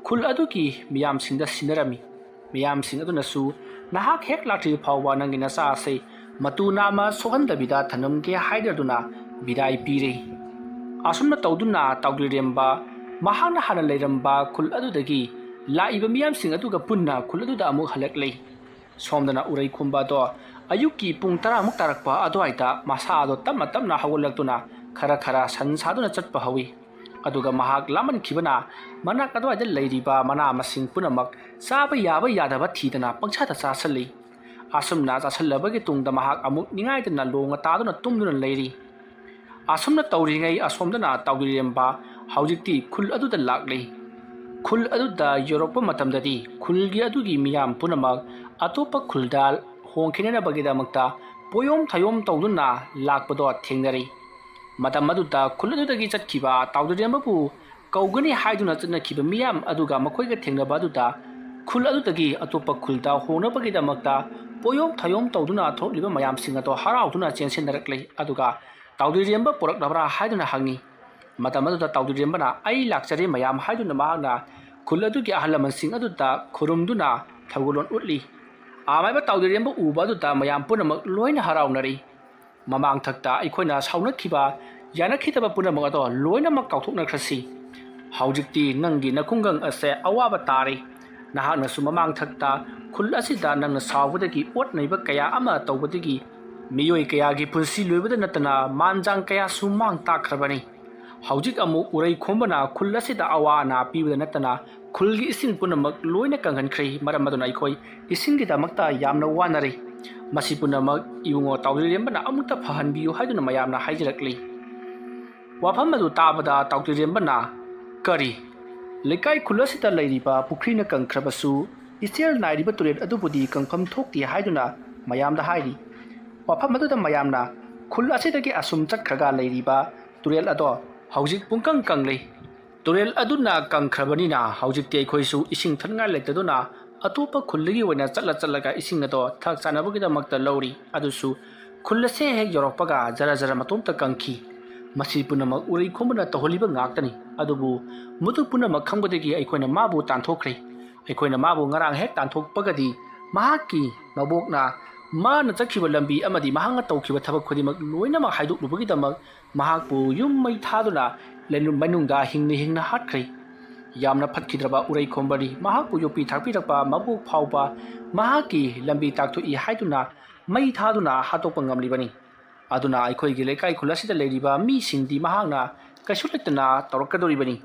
ꯈꯨꯜ ꯑꯗꯨꯒꯤ ꯃꯤꯌꯥꯝꯁꯤꯡꯗ ꯁꯤꯟꯅꯔꯝꯃꯤ꯫ ꯃꯤꯌꯥꯝꯁꯤꯡ ꯑꯗꯨꯅꯁꯨ ꯅꯍꯥꯛ ꯍꯦꯛ ꯂꯥꯛꯇ꯭ꯔꯤꯕ ꯐꯥꯎꯕ ꯅꯪꯒꯤ ꯅꯆꯥ ꯑꯁꯦ ꯃꯇꯨ ꯅꯥꯝꯃ ꯁꯣꯛꯍꯟꯗꯕꯤꯗ ꯊꯝꯂꯝꯒꯦ ꯍꯥꯏꯗꯨꯅ ꯕꯤꯗꯥꯏ ꯄꯤꯔꯦ꯫ ꯑꯁꯨꯝꯅ ꯇꯧꯗꯨꯅ ꯇꯥꯎꯗꯣꯏꯔꯦꯝꯕ ꯃꯍꯥꯛꯅ ꯍꯥꯟꯅ ꯂꯩꯔꯝꯕ ꯈꯨꯜ ꯑꯗꯨꯗꯒꯤ ꯂꯥꯛꯏꯕ ꯃꯤꯌꯥꯝꯁꯤꯡ ꯑꯗꯨꯒ ꯄꯨꯟꯅ ꯈꯨꯜ ꯑꯗꯨꯗ ꯑꯃꯨꯛ ꯍꯜꯂꯛꯂꯦ꯫ ꯁꯣꯝꯗꯅ ꯎꯔꯩꯈꯣꯝꯕ ꯑꯗꯣ ꯑꯌꯨꯛꯀꯤ ꯄꯨꯡ ꯇꯔꯥꯃꯨꯛ ꯇꯥꯔꯛꯄ ꯑꯗꯨꯋꯥꯏꯗ ꯃꯁꯥ ꯑꯗꯣ ꯇꯞꯅ ꯇꯞꯅ ꯍꯧꯒꯠꯂꯛꯇꯨꯅ ꯈꯔ ꯈꯔ ꯁꯟ ꯁꯥꯗꯨꯅ ꯆꯠꯄ ꯍꯧꯏ꯫ ꯑꯗꯨꯒ ꯃꯍꯥꯛ ꯂꯥꯃꯟꯈꯤꯕꯅ ꯃꯅꯥꯛ ꯑꯗꯨꯋꯥꯏꯗ ꯂꯩꯔꯤꯕ ꯃꯅꯥ ꯃꯁꯤꯡ ꯄꯨꯝꯅꯃꯛ ꯆꯥꯕ ꯌꯥꯕ ꯌꯥꯗꯕ ꯊꯤꯗꯅ ꯄꯪꯆꯥꯗ ꯆꯥꯁꯤꯜꯂꯤ꯫ ꯑꯁꯨꯝꯅ ꯆꯥꯁꯤꯜꯂꯕꯒꯤ ꯇꯨꯡꯗ ꯃꯍꯥꯛ ꯑꯃꯨꯛ ꯅꯤꯡꯉꯥꯏꯗꯅ ꯂꯣꯡꯉ ꯇꯥꯗꯨꯅ ꯇꯨꯝꯗꯨꯅ ꯂꯩꯔꯤ꯫ ꯑꯁꯨꯝꯅ ꯇꯧꯔꯤꯉꯩ ꯑꯁꯣꯝꯗꯅ ꯇꯥꯎꯗꯣꯏꯔꯦꯝꯕ ꯍꯧꯖꯤꯛꯇꯤ ꯈꯨꯜ ꯑꯗꯨꯗ ꯂꯥꯛꯂꯤ꯫ ꯈꯨꯜ ꯑꯗꯨꯗ ꯌꯧꯔꯛꯄ ꯃꯇꯝꯗꯗꯤ ꯈꯨꯜꯒꯤ ꯑꯗꯨꯒꯤ ꯃꯤꯌꯥꯝ ꯄꯨꯝꯅꯃꯛ ꯑꯇꯣꯞꯄ ꯈꯨꯜꯗ ꯍꯣꯡꯈꯤꯅꯅꯕꯒꯤꯗꯃꯛꯇ ꯄꯣꯌꯣꯝ ꯊꯌꯣꯝ ꯇꯧꯗꯨꯅ ꯂꯥꯛꯄꯗꯣ ꯊꯦꯡꯅꯔꯤ꯫ ꯃꯇꯝ ꯑꯗꯨꯗ ꯈꯨꯜ ꯑꯗꯨꯗꯒꯤ ꯆꯠꯈꯤꯕ ꯇꯥꯎꯗꯣꯏꯔꯦꯝꯕꯕꯨ ꯀꯧꯒꯅꯤ ꯍꯥꯏꯗꯨꯅ ꯆꯠꯅꯈꯤꯕ ꯃꯤꯌꯥꯝ ꯑꯗꯨꯒ ꯃꯈꯣꯏꯒ ꯊꯦꯡꯅꯕ ꯑꯗꯨꯗ ꯈꯨꯜ ꯑꯗꯨꯗꯒꯤ ꯑꯇꯣꯞꯄ ꯈꯨꯜꯗ ꯍꯣꯡꯅꯕꯒꯤꯗꯃꯛꯇ ꯄꯣꯌꯣꯝ ꯊꯌꯣꯝ ꯇꯧꯗꯨꯅ ꯊꯣꯛꯂꯤꯕ ꯃꯌꯥꯝꯁꯤꯡ ꯑꯗꯣ ꯍꯔꯥꯎꯗꯨꯅ ꯆꯦꯟꯁꯤꯟꯅꯔꯛꯂꯤ꯫ ꯑꯗꯨꯒ ꯇꯥꯎꯗꯣꯏꯔꯦꯝꯕ ꯄꯨꯔꯛꯂꯕ꯭ꯔꯥ ꯍꯥꯏꯗꯨꯅ ꯍꯪꯉꯤ꯫ ꯃꯇꯝ ꯑꯗꯨꯗ ꯇꯥꯎꯗꯣꯏꯔꯦꯝꯕꯅ "ꯑꯩ ꯂꯥꯛꯆꯔꯦ ꯃꯌꯥꯝ" ꯍꯥꯏꯗꯨꯅ ꯃꯍꯥꯛꯅ ꯈꯨꯜ ꯑꯗꯨꯒꯤ ꯑꯍꯜ ꯂꯃꯟꯁꯤꯡ ꯑꯗꯨꯗ ꯈꯨꯔꯨꯝꯗꯨꯅ ꯊꯧꯒꯜꯂꯣꯟ ꯎꯠꯂꯤ꯫ ꯑꯃꯥꯏꯕ ꯇꯥꯎꯗꯣꯏꯔꯦꯝꯕ ꯎꯕ ꯑꯗꯨꯗ ꯃꯌꯥꯝ ꯄꯨꯝꯅꯃꯛ ꯂꯣꯏꯅ ꯍꯔꯥꯎꯅꯔꯤ꯫ ꯃꯃꯥꯡꯊꯛꯇ ꯑꯩꯈꯣꯏꯅ ꯁꯥꯎꯅꯈꯤꯕ ꯌꯥꯅꯈꯤꯗꯕ ꯄꯨꯝꯅꯃꯛ ꯑꯗꯣ ꯂꯣꯏꯅꯃꯛ ꯀꯥꯎꯊꯣꯛꯅꯈ꯭ꯔꯁꯤ꯫ ꯍꯧꯖꯤꯛꯇꯤ ꯅꯪꯒꯤ ꯅꯈꯨꯡꯒꯪ ꯑꯁꯦ ꯑꯋꯥꯕ ꯇꯥꯔꯦ꯫ ꯅꯍꯥꯛꯅꯁꯨ ꯃꯃꯥꯡꯊꯛꯇ ꯈꯨꯜ ꯑꯁꯤꯗ ꯅꯪꯅ ꯁꯥꯎꯕꯗꯒꯤ ꯑꯣꯠ ꯅꯩꯕ ꯀꯌꯥ ꯑꯃ ꯇꯧꯕꯗꯒꯤ ꯃꯤꯑꯣꯏ ꯀꯌꯥꯒꯤ ꯄꯨꯟꯁꯤ ꯂꯣꯏꯕꯗ ꯅꯠꯇꯅ ꯃꯥꯟꯖꯥꯡ ꯀꯌꯥꯁꯨ ꯃꯥꯡ ꯇꯥꯛꯈ꯭ꯔꯕꯅꯤ꯫ ꯍꯧꯖꯤꯛ ꯑꯃꯨꯛ ꯎꯔꯩ ꯈꯣꯝꯕꯅ ꯈꯨꯜ ꯑꯁꯤꯗ ꯑꯋꯥ ꯑꯅꯥ ꯄꯤꯕꯗ ꯅꯠꯇꯅ ꯈꯨꯜꯒꯤ ꯏꯁꯤꯡ ꯄꯨꯝꯅꯃꯛ ꯂꯣꯏꯅ ꯀꯪꯍꯟꯈ꯭ꯔꯦ꯫ ꯃꯔꯝ ꯑꯗꯨꯅ ꯑꯩꯈꯣꯏ ꯏꯁꯤꯡꯒꯤꯗꯃꯛꯇ ꯌꯥꯝꯅ ꯋꯥꯅꯔꯦ꯫ ꯃꯁꯤ ꯄꯨꯝꯅꯃꯛ ꯏꯕꯨꯡꯉꯣ ꯇꯥꯎꯖꯤꯔꯦꯝꯕꯅ ꯑꯃꯨꯛꯇ ꯐꯍꯟꯕꯤꯌꯨ ꯍꯥꯏꯗꯨꯅ ꯃꯌꯥꯝꯅ ꯍꯥꯏꯖꯔꯛꯂꯤ꯫ ꯋꯥꯐꯝ ꯑꯗꯨ ꯇꯥꯕꯗ ꯇꯥꯎꯖꯤꯔꯦꯝꯕꯅ, "ꯀꯔꯤ? ꯂꯩꯀꯥꯏ ꯈꯨꯜ ꯑꯁꯤꯗ ꯂꯩꯔꯤꯕ ꯄꯨꯈ꯭ꯔꯤꯅ ꯀꯪꯈ꯭ꯔꯕꯁꯨ ꯏꯆꯦꯜ ꯅꯥꯏꯔꯤꯕ ꯇꯨꯔꯦꯜ ꯑꯗꯨꯕꯨꯗꯤ ꯀꯪꯐꯝ ꯊꯣꯛꯇꯦ" ꯍꯥꯏꯗꯨꯅ ꯃꯌꯥꯝꯗ ꯍꯥꯏꯔꯤ꯫ ꯋꯥꯐꯝ ꯑꯗꯨꯗ ꯃꯌꯥꯝꯅ, "ꯈꯨꯜ ꯑꯁꯤꯗꯒꯤ ꯑꯁꯨꯝ ꯆꯠꯈ꯭ꯔꯒ ꯂꯩꯔꯤꯕ ꯇꯨꯔꯦꯜ ꯑꯗꯣ ꯍꯧꯖꯤꯛ ꯄꯨꯡꯀꯪ ꯀꯪꯂꯦ꯫ ꯇꯨꯔꯦꯜ ꯑꯗꯨꯅ ꯀꯪꯈ꯭ꯔꯕꯅꯤꯅ ꯍꯧꯖꯤꯛꯇꯤ ꯑꯩꯈꯣꯏꯁꯨ ꯏꯁꯤꯡ ꯊꯛꯅꯤꯡꯉꯥꯏ ꯂꯩꯇꯗꯨꯅ ꯑꯇꯣꯞꯄ ꯈꯨꯜꯗꯒꯤ ꯑꯣꯏꯅ ꯆꯠꯂ ꯆꯠꯂꯒ ꯏꯁꯤꯡ ꯑꯗꯣ ꯊꯛ ꯆꯥꯅꯕꯒꯤꯗꯃꯛꯇ ꯂꯧꯔꯤ꯫ ꯑꯗꯨꯁꯨ ꯈꯨꯜ ꯑꯁꯦ ꯍꯦꯛ ꯌꯧꯔꯛꯄꯒ ꯖꯔ ꯖꯔ ꯃꯇꯣꯝꯇ ꯀꯪꯈꯤ꯫ ꯃꯁꯤ ꯄꯨꯝꯅꯃꯛ ꯎꯔꯩ ꯈꯣꯝꯕꯅ ꯇꯧꯍꯜꯂꯤꯕ ꯉꯥꯛꯇꯅꯤ꯫ ꯑꯗꯨꯕꯨ ꯃꯗꯨ ꯄꯨꯝꯅꯃꯛ ꯈꯪꯕꯗꯒꯤ ꯑꯩꯈꯣꯏꯅ ꯃꯥꯕꯨ ꯇꯥꯟꯊꯣꯛꯈ꯭ꯔꯦ꯫ ꯑꯩꯈꯣꯏꯅ ꯃꯥꯕꯨ ꯉꯔꯥꯡ ꯍꯦꯛ ꯇꯥꯟꯊꯣꯛꯄꯒꯗꯤ ꯃꯍꯥꯛꯀꯤ ꯃꯕꯣꯛꯅ ꯃꯥꯅ ꯆꯠꯈꯤꯕ ꯂꯝꯕꯤ ꯑꯃꯗꯤ ꯃꯍꯥꯛꯅ ꯇꯧꯈꯤꯕ ꯊꯕꯛ ꯈꯨꯗꯤꯡꯃꯛ ꯂꯣꯏꯅꯃꯛ ꯍꯥꯏꯗꯣꯛꯂꯨꯕꯒꯤꯗꯃꯛ ꯃꯍꯥꯛꯄꯨ ꯌꯨꯝ ꯃꯩ ꯊꯥꯗꯨꯅ ꯂꯩꯅꯨ-, ꯃꯅꯨꯡꯗ ꯍꯤꯡꯅ ꯍꯤꯡꯅ ꯍꯥꯠꯈ꯭ꯔꯦ꯫ ꯌꯥꯝꯅ ꯐꯠꯈꯤꯗ꯭ꯔꯕ ꯎꯔꯩ ꯈꯣꯝꯕꯅꯤ꯫ ꯃꯍꯥꯛꯄꯨ ꯌꯣꯛꯄꯤ ꯊꯥꯛꯄꯤꯔꯛꯄ ꯃꯕꯣꯛ ꯐꯥꯎꯕ ꯃꯍꯥꯛꯀꯤ ꯂꯝꯕꯤ ꯇꯥꯛꯊꯣꯛꯏ ꯍꯥꯏꯗꯨꯅ ꯃꯩ ꯊꯥꯗꯨꯅ ꯍꯥꯠꯇꯣꯛꯄ ꯉꯝꯂꯤꯕꯅꯤ꯫ ꯑꯗꯨꯅ ꯑꯩꯈꯣꯏꯒꯤ ꯂꯩꯀꯥꯏ ꯈꯨꯜ ꯑꯁꯤꯗ ꯂꯩꯔꯤꯕ ꯃꯤꯁꯤꯡꯗꯤ ꯃꯍꯥꯛꯅ ꯀꯩꯁꯨ ꯂꯩꯇꯅ ꯇꯧꯔꯛꯀꯗꯧꯔꯤꯕꯅꯤ꯫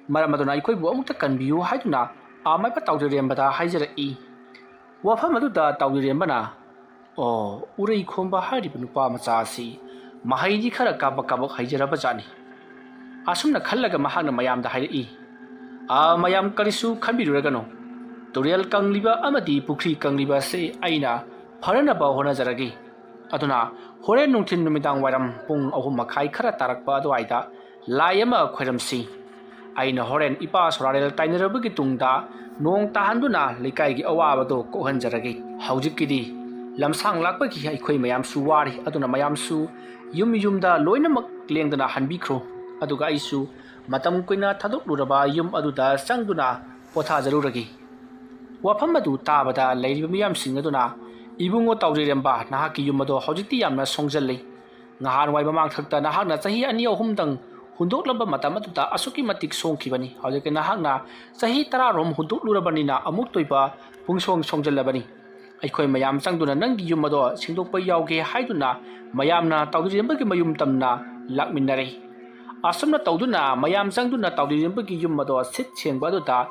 ꯃꯔꯝ ꯑꯗꯨꯅ ꯑꯩꯈꯣꯏꯕꯨ ꯑꯃꯨꯛꯇ ꯀꯟꯕꯤꯌꯨ ꯍꯥꯏꯗꯨꯅ ꯑꯥ ꯃꯥꯏꯕ ꯇꯥꯎꯖꯔꯦꯝꯕꯗ ꯍꯥꯏꯖꯔꯛꯏ꯫ ꯋꯥꯐꯝ ꯑꯗꯨꯗ ꯇꯥꯎꯖꯔꯦꯝꯕꯅ, "ꯑꯣ, ꯎꯔꯩ ꯈꯣꯝꯕ ꯍꯥꯏꯔꯤꯕ ꯅꯨꯄꯥ ꯃꯆꯥ ꯑꯁꯤ ꯃꯍꯩꯗꯤ ꯈꯔ ꯀꯥꯕꯛ ꯀꯥꯕꯛ ꯍꯩꯖꯔꯕ ꯖꯥꯠꯅꯤ"꯫ ꯑꯁꯨꯝꯅ ꯈꯜꯂꯒ ꯃꯍꯥꯛꯅ ꯃꯌꯥꯝꯗ ꯍꯥꯏꯔꯛꯏ, "ꯑꯥ, ꯃꯌꯥꯝ ꯀꯔꯤꯁꯨ ꯈꯟꯕꯤꯔꯨꯔꯒꯅꯨ꯫ ꯇꯨꯔꯦꯜ ꯀꯪꯂꯤꯕ ꯑꯃꯗꯤ ꯄꯨꯈ꯭ꯔꯤ ꯀꯪꯂꯤꯕ ꯑꯁꯤ ꯑꯩꯅ ꯐꯅꯅꯕ ꯍꯣꯠꯅꯖꯔꯒꯦ꯫ ꯑꯗꯨꯅ ꯍꯣꯔꯦꯟ ꯅꯨꯡꯊꯤꯜ ꯅꯨꯃꯤꯗꯥꯡ ꯋꯥꯏꯔꯝ ꯄꯨꯡ ꯑꯍꯨꯝ ꯃꯈꯥꯏ ꯈꯔ ꯇꯥꯔꯛꯄ ꯑꯗꯨꯋꯥꯏꯗ ꯂꯥꯏ ꯑꯃ ꯈꯣꯏꯔꯝꯁꯤ꯫ ꯑꯩꯅ ꯍꯣꯔꯦꯟ ꯏꯄꯥ ꯁꯣꯔꯥꯔꯦꯜ ꯇꯥꯏꯅꯔꯕꯒꯤ ꯇꯨꯡꯗ ꯅꯣꯡ ꯇꯥꯍꯟꯗꯨꯅ ꯂꯩꯀꯥꯏꯒꯤ ꯑꯋꯥꯕꯗꯨ ꯀꯣꯛꯍꯟꯖꯔꯒꯦ꯫ ꯍꯧꯖꯤꯛꯀꯤꯗꯤ ꯂꯝꯁꯥꯡ ꯂꯥꯛꯄꯒꯤ ꯑꯩꯈꯣꯏ ꯃꯌꯥꯝꯁꯨ ꯋꯥꯔꯤ, ꯑꯗꯨꯅ ꯃꯌꯥꯝꯁꯨ ꯌꯨꯝ ꯌꯨꯝꯗ ꯂꯣꯏꯅꯃꯛ ꯂꯦꯡꯗꯅ ꯍꯟꯕꯤꯈ꯭ꯔꯣ꯫ ꯑꯗꯨꯒ ꯑꯩꯁꯨ ꯃꯇꯝ ꯀꯨꯏꯅ ꯊꯥꯗꯣꯛꯂꯨꯔꯕ ꯌꯨꯝ ꯑꯗꯨꯗ ꯆꯪꯗꯨꯅ ꯄꯣꯊꯥꯖꯔꯨꯔꯒꯦ"꯫ ꯋꯥꯐꯝ ꯑꯗꯨ ꯇꯥꯕꯗ ꯂꯩꯔꯤꯕ ꯃꯤꯌꯥꯝꯁꯤꯡ ꯑꯗꯨꯅ, "ꯏꯕꯨꯡꯉꯣ ꯇꯥꯎꯖꯔꯦꯝꯕ, ꯅꯍꯥꯛꯀꯤ ꯌꯨꯝ ꯑꯗꯣ ꯍꯧꯖꯤꯛꯇꯤ ꯌꯥꯝꯅ ꯁꯣꯡꯖꯜꯂꯤ꯫ ꯅꯍꯥꯟꯋꯥꯏ ꯃꯃꯥꯡꯊꯛꯇ ꯅꯍꯥꯛꯅ ꯆꯍꯤ ꯑꯅꯤ ꯑꯍꯨꯝꯗꯪ ꯍꯨꯟꯗꯣꯛꯂꯝꯕ ꯃꯇꯝ ꯑꯗꯨꯗ ꯑꯁꯨꯛꯀꯤ ꯃꯇꯤꯛ ꯁꯣꯡꯈꯤꯕꯅꯤ꯫ ꯍꯧꯖꯤꯛꯇꯤ ꯅꯍꯥꯛꯅ ꯆꯍꯤ ꯇꯔꯥꯔꯣꯝ ꯍꯨꯟꯗꯣꯛꯂꯨꯔꯕꯅꯤꯅ ꯑꯃꯨꯛꯇꯣꯏꯕ ꯄꯨꯡꯁꯣꯡ ꯁꯣꯡꯖꯜꯂꯕꯅꯤ꯫ ꯑꯩꯈꯣꯏ ꯃꯌꯥꯝ ꯆꯪꯗꯨꯅ ꯅꯪꯒꯤ ꯌꯨꯝ ꯑꯗꯣ ꯁꯦꯡꯗꯣꯛꯄ ꯌꯥꯎꯒꯦ ꯍꯥꯏꯗꯨꯅ ꯃꯌꯥꯝꯅ ꯇꯥꯎꯗꯨꯔꯦꯝꯕꯒꯤ ꯃꯌꯨꯝ ꯇꯝꯅ ꯂꯥꯛꯃꯤꯟꯅꯔꯦ꯫ ꯑꯁꯨꯝꯅ ꯇꯧꯗꯨꯅ ꯃꯌꯥꯝ ꯆꯪꯗꯨꯅ ꯇꯥꯎꯗꯨꯔꯦꯝꯕꯒꯤ ꯌꯨꯝ ꯑꯗꯣ ꯁꯤꯠ ꯁꯦꯡꯕ ꯑꯗꯨꯗ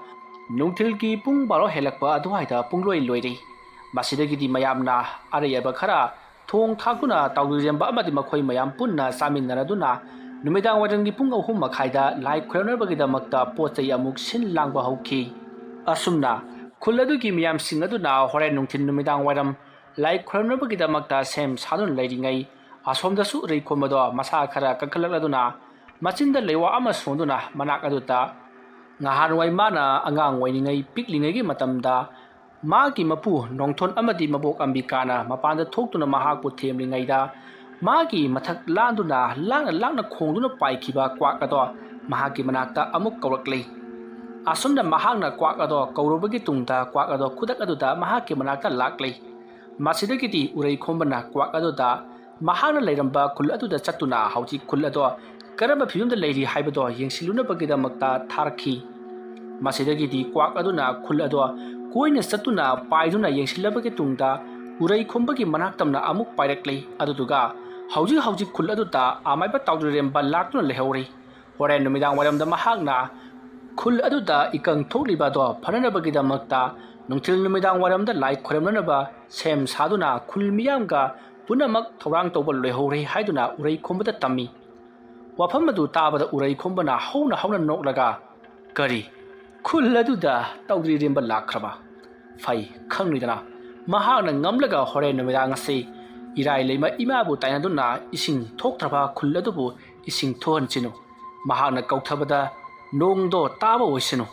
ꯅꯨꯡꯊꯤꯜꯒꯤ ꯄꯨꯡ ꯕꯥꯔꯣ ꯍꯦꯜꯂꯛꯄ ꯑꯗꯨꯋꯥꯏꯗ ꯄꯨꯡꯂꯣꯏ ꯂꯣꯏꯔꯦ꯫ ꯃꯁꯤꯗꯒꯤꯗꯤ ꯃꯌꯥꯝꯅ ꯑꯔꯩ ꯑꯕ ꯈꯔ ꯊꯣꯡ ꯊꯥꯛꯇꯨꯅ ꯇꯥꯎꯗꯨꯔꯦꯝꯕ ꯑꯃꯗꯤ ꯃꯈꯣꯏ ꯃꯌꯥꯝ ꯄꯨꯟꯅ ꯆꯥꯃꯤꯟꯅꯔꯗꯨꯅ ꯅꯨꯃꯤꯗꯥꯡ ꯋꯥꯏꯔꯝꯒꯤ ꯄꯨꯡ ꯑꯍꯨꯝ ꯃꯈꯥꯏꯗ ꯂꯥꯏ ꯈꯨꯔꯨꯝꯅꯕꯒꯤꯗꯃꯛꯇ ꯄꯣꯠ ꯆꯩ ꯑꯃꯨꯛ ꯁꯤꯟ ꯂꯥꯡꯕ ꯍꯧꯈꯤ꯫ ꯑꯁꯨꯝꯅ ꯈꯨꯜ ꯑꯗꯨꯒꯤ ꯃꯤꯌꯥꯝꯁꯤꯡ ꯑꯗꯨꯅ ꯍꯣꯔꯦꯟ ꯅꯨꯡꯊꯤꯜ ꯅꯨꯃꯤꯗꯥꯡ ꯋꯥꯏꯔꯝ ꯂꯥꯏ ꯈꯨꯔꯨꯝꯅꯕꯒꯤꯗꯃꯛꯇ ꯁꯦꯝ ꯁꯥꯗꯨꯅ ꯂꯩꯔꯤꯉꯩ, ꯑꯁꯣꯝꯗꯁꯨ ꯎꯔꯩ ꯈꯣꯝꯕꯗꯣ ꯃꯁꯥ ꯈꯔ ꯀꯟꯈꯠꯂꯛꯂꯗꯨꯅ ꯃꯆꯤꯟꯗ ꯂꯩꯋꯥ ꯑꯃ ꯁꯣꯟꯗꯨꯅ ꯃꯅꯥꯛ ꯑꯗꯨꯗ ꯉꯍꯥꯟꯋꯥꯏ ꯃꯥꯅ ꯑꯉꯥꯡ ꯑꯣꯏꯔꯤꯉꯩ ꯄꯤꯛꯂꯤꯉꯩꯒꯤ ꯃꯇꯝꯗ ꯃꯥꯒꯤ ꯃꯄꯨ ꯅꯣꯡꯊꯣꯟ ꯑꯃꯗꯤ ꯃꯕꯣꯛ ꯑꯝꯕꯤꯀꯥꯅ ꯃꯄꯥꯟꯗ ꯊꯣꯛꯇꯨꯅ ꯃꯍꯥꯛꯄꯨ ꯊꯦꯝꯂꯤꯉꯩꯗ ꯃꯥꯒꯤ ꯃꯊꯛ ꯂꯥꯟꯗꯨꯅ ꯂꯥꯡꯅ ꯂꯥꯡꯅ ꯈꯣꯡꯗꯨꯅ ꯄꯥꯏꯈꯤꯕ ꯀ꯭ꯋꯥꯛ ꯑꯗꯣ ꯃꯍꯥꯛꯀꯤ ꯃꯅꯥꯛꯇ ꯑꯃꯨꯛ ꯀꯧꯔꯛꯂꯤ꯫ ꯑꯁꯨꯝꯅ ꯃꯍꯥꯛꯅ ꯀ꯭ꯋꯥꯛ ꯑꯗꯣ ꯀꯧꯔꯨꯕꯒꯤ ꯇꯨꯡꯗ ꯀ꯭ꯋꯥꯛ ꯑꯗꯣ ꯈꯨꯗꯛ ꯑꯗꯨꯗ ꯃꯍꯥꯛꯀꯤ ꯃꯅꯥꯛꯇ ꯂꯥꯛꯂꯤ꯫ ꯃꯁꯤꯗꯒꯤꯗꯤ ꯎꯔꯩ ꯈꯣꯝꯕꯅ ꯀ꯭ꯋꯥꯛ ꯑꯗꯨꯗ ꯃꯍꯥꯛꯅ ꯂꯩꯔꯝꯕ ꯈꯨꯜ ꯑꯗꯨꯗ ꯆꯠꯇꯨꯅ ꯍꯧꯖꯤꯛ ꯈꯨꯜ ꯑꯗꯣ ꯀꯔꯝꯕ ꯐꯤꯕꯝꯗ ꯂꯩꯔꯤ ꯍꯥꯏꯕꯗꯣ ꯌꯦꯡꯁꯤꯜꯂꯨꯅꯕꯒꯤꯗꯃꯛꯇ ꯊꯥꯔꯛꯈꯤ꯫ ꯃꯁꯤꯗꯒꯤꯗꯤ ꯀ꯭ꯋꯥꯛ ꯑꯗꯨꯅ ꯈꯨꯜ ꯑꯗꯣ ꯀꯣꯏꯅ ꯆꯠꯇꯨꯅ ꯄꯥꯏꯗꯨꯅ ꯌꯦꯡꯁꯤꯜꯂꯕꯒꯤ ꯇꯨꯡꯗ ꯎꯔꯩ ꯈꯣꯝꯕꯒꯤ ꯃꯅꯥꯛ ꯇꯝꯅ ꯑꯃꯨꯛ ꯄꯥꯏꯔꯛꯂꯤ꯫ ꯑꯗꯨꯗꯨꯒ ꯍꯧꯖꯤꯛ ꯍꯧꯖꯤꯛ ꯈꯨꯜ ꯑꯗꯨꯗ ꯑꯃꯥꯏꯕ ꯇꯥꯎꯗꯨꯔꯦꯝꯕ ꯂꯥꯛꯇꯨꯅ ꯂꯩꯍꯧꯔꯤ꯫ ꯍꯣꯔꯦꯟ ꯅꯨꯃꯤꯗꯥꯡ ꯋꯥꯏꯔꯝꯗ ꯃꯍꯥꯛꯅ ꯈꯨꯜ ꯑꯗꯨꯗ ꯏꯀꯪ ꯊꯣꯛꯂꯤꯕ ꯑꯗꯣ ꯐꯅꯅꯕꯒꯤꯗꯃꯛꯇ ꯅꯨꯡꯊꯤꯜ ꯅꯨꯃꯤꯗꯥꯡ ꯋꯥꯏꯔꯝꯗ ꯂꯥꯏ ꯈꯣꯏꯔꯝꯅꯅꯕ ꯁꯦꯝ ꯁꯥꯗꯨꯅ ꯈꯨꯜ ꯃꯤꯌꯥꯝꯒ ꯄꯨꯝꯅꯃꯛ ꯊꯧꯔꯥꯡ ꯇꯧꯕ ꯂꯣꯏꯍꯧꯔꯦ ꯍꯥꯏꯗꯨꯅ ꯎꯔꯩ ꯈꯣꯝꯕꯗ ꯇꯝꯃꯤ꯫ ꯋꯥꯐꯝ ꯑꯗꯨ ꯇꯥꯕꯗ ꯎꯔꯩ ꯈꯣꯝꯕꯅ ꯍꯧꯅ ꯍꯧꯅ ꯅꯣꯛꯂꯒ, "ꯀꯔꯤ? ꯈꯨꯜ ꯑꯗꯨꯗ ꯇꯧꯗ꯭ꯔꯤꯔꯦꯝꯕ ꯂꯥꯛꯈ꯭ꯔꯕ? ꯐꯩ, ꯈꯪꯂꯣꯏꯗꯅ꯫ ꯃꯍꯥꯛꯅ ꯉꯝꯂꯒ ꯍꯣꯔꯦꯟ ꯅꯨꯃꯤꯗꯥꯡ ꯑꯁꯤ ꯏꯔꯥꯏ ꯂꯩꯃ ꯏꯃꯥꯕꯨ ꯇꯥꯏꯅꯗꯨꯅ ꯏꯁꯤꯡ ꯊꯣꯛꯇ꯭ꯔꯕ ꯈꯨꯜ ꯑꯗꯨꯕꯨ ꯏꯁꯤꯡ ꯊꯣꯛꯍꯟꯁꯤꯅꯨ꯫ ꯃꯍꯥꯛꯅ ꯀꯧꯊꯕꯗ ꯅꯣꯡꯗꯣ ꯇꯥꯕ ꯑꯣꯏꯁꯅꯨ꯫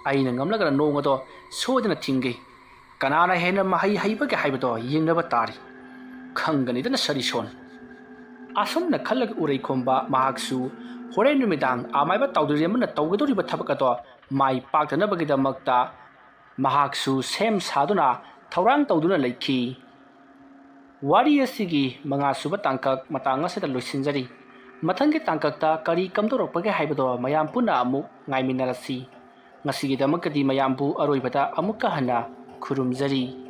ꯑꯩꯅ ꯉꯝꯂꯒꯅ ꯅꯣꯡ ꯑꯗꯣ ꯁꯣꯏꯗꯅ ꯊꯤꯡꯒꯦ꯫ ꯀꯅꯥꯅ ꯍꯦꯟꯅ ꯃꯍꯩ ꯍꯩꯕꯒꯦ ꯍꯥꯏꯕꯗꯣ ꯌꯦꯡꯅꯕ ꯇꯥꯔꯤ꯫ ꯈꯪꯒꯅꯤꯗꯅ ꯁꯔꯤꯁꯣꯟ꯫" ꯑꯁꯨꯝꯅ ꯈꯜꯂꯒ ꯎꯔꯩ ꯈꯣꯝꯕ ꯃꯍꯥꯛꯁꯨ ꯍꯣꯔꯦꯟ ꯅꯨꯃꯤꯗꯥꯡ ꯑꯃꯥꯏꯕ ꯇꯥꯎꯗꯨꯔꯦꯝꯕꯅ ꯇꯧꯒꯗꯧꯔꯤꯕ ꯊꯕꯛ ꯑꯗꯣ ꯃꯥꯏ ꯄꯥꯛꯇꯅꯕꯒꯤꯗꯃꯛꯇ ꯃꯍꯥꯛꯁꯨ ꯁꯦꯝ ꯁꯥꯗꯨꯅ ꯊꯧꯔꯥꯡ ꯇꯧꯗꯨꯅ ꯂꯩꯈꯤ꯫ ꯋꯥꯔꯤ ꯑꯁꯤꯒꯤ ꯃꯉꯥꯁꯨꯕ ꯇꯥꯡꯀꯛ ꯃꯇꯥꯡ ꯑꯁꯤꯗ ꯂꯣꯏꯁꯤꯟꯖꯔꯤ꯫ ꯃꯊꯪꯒꯤ ꯇꯥꯡꯀꯛꯇ ꯀꯔꯤ ꯀꯝꯗꯧꯔꯛꯄꯒꯦ ꯍꯥꯏꯕꯗꯣ ꯃꯌꯥꯝ ꯄꯨꯟꯅ ꯑꯃꯨꯛ ꯉꯥꯏꯃꯤꯟꯅꯔꯁꯤ꯫ ꯉꯁꯤꯒꯤꯗꯃꯛꯇꯗꯤ ꯃꯌꯥꯝꯕꯨ ꯑꯔꯣꯏꯕꯗ ꯑꯃꯨꯛꯀ ꯍꯟꯅ ꯈꯨꯔꯨꯝꯖꯔꯤ꯫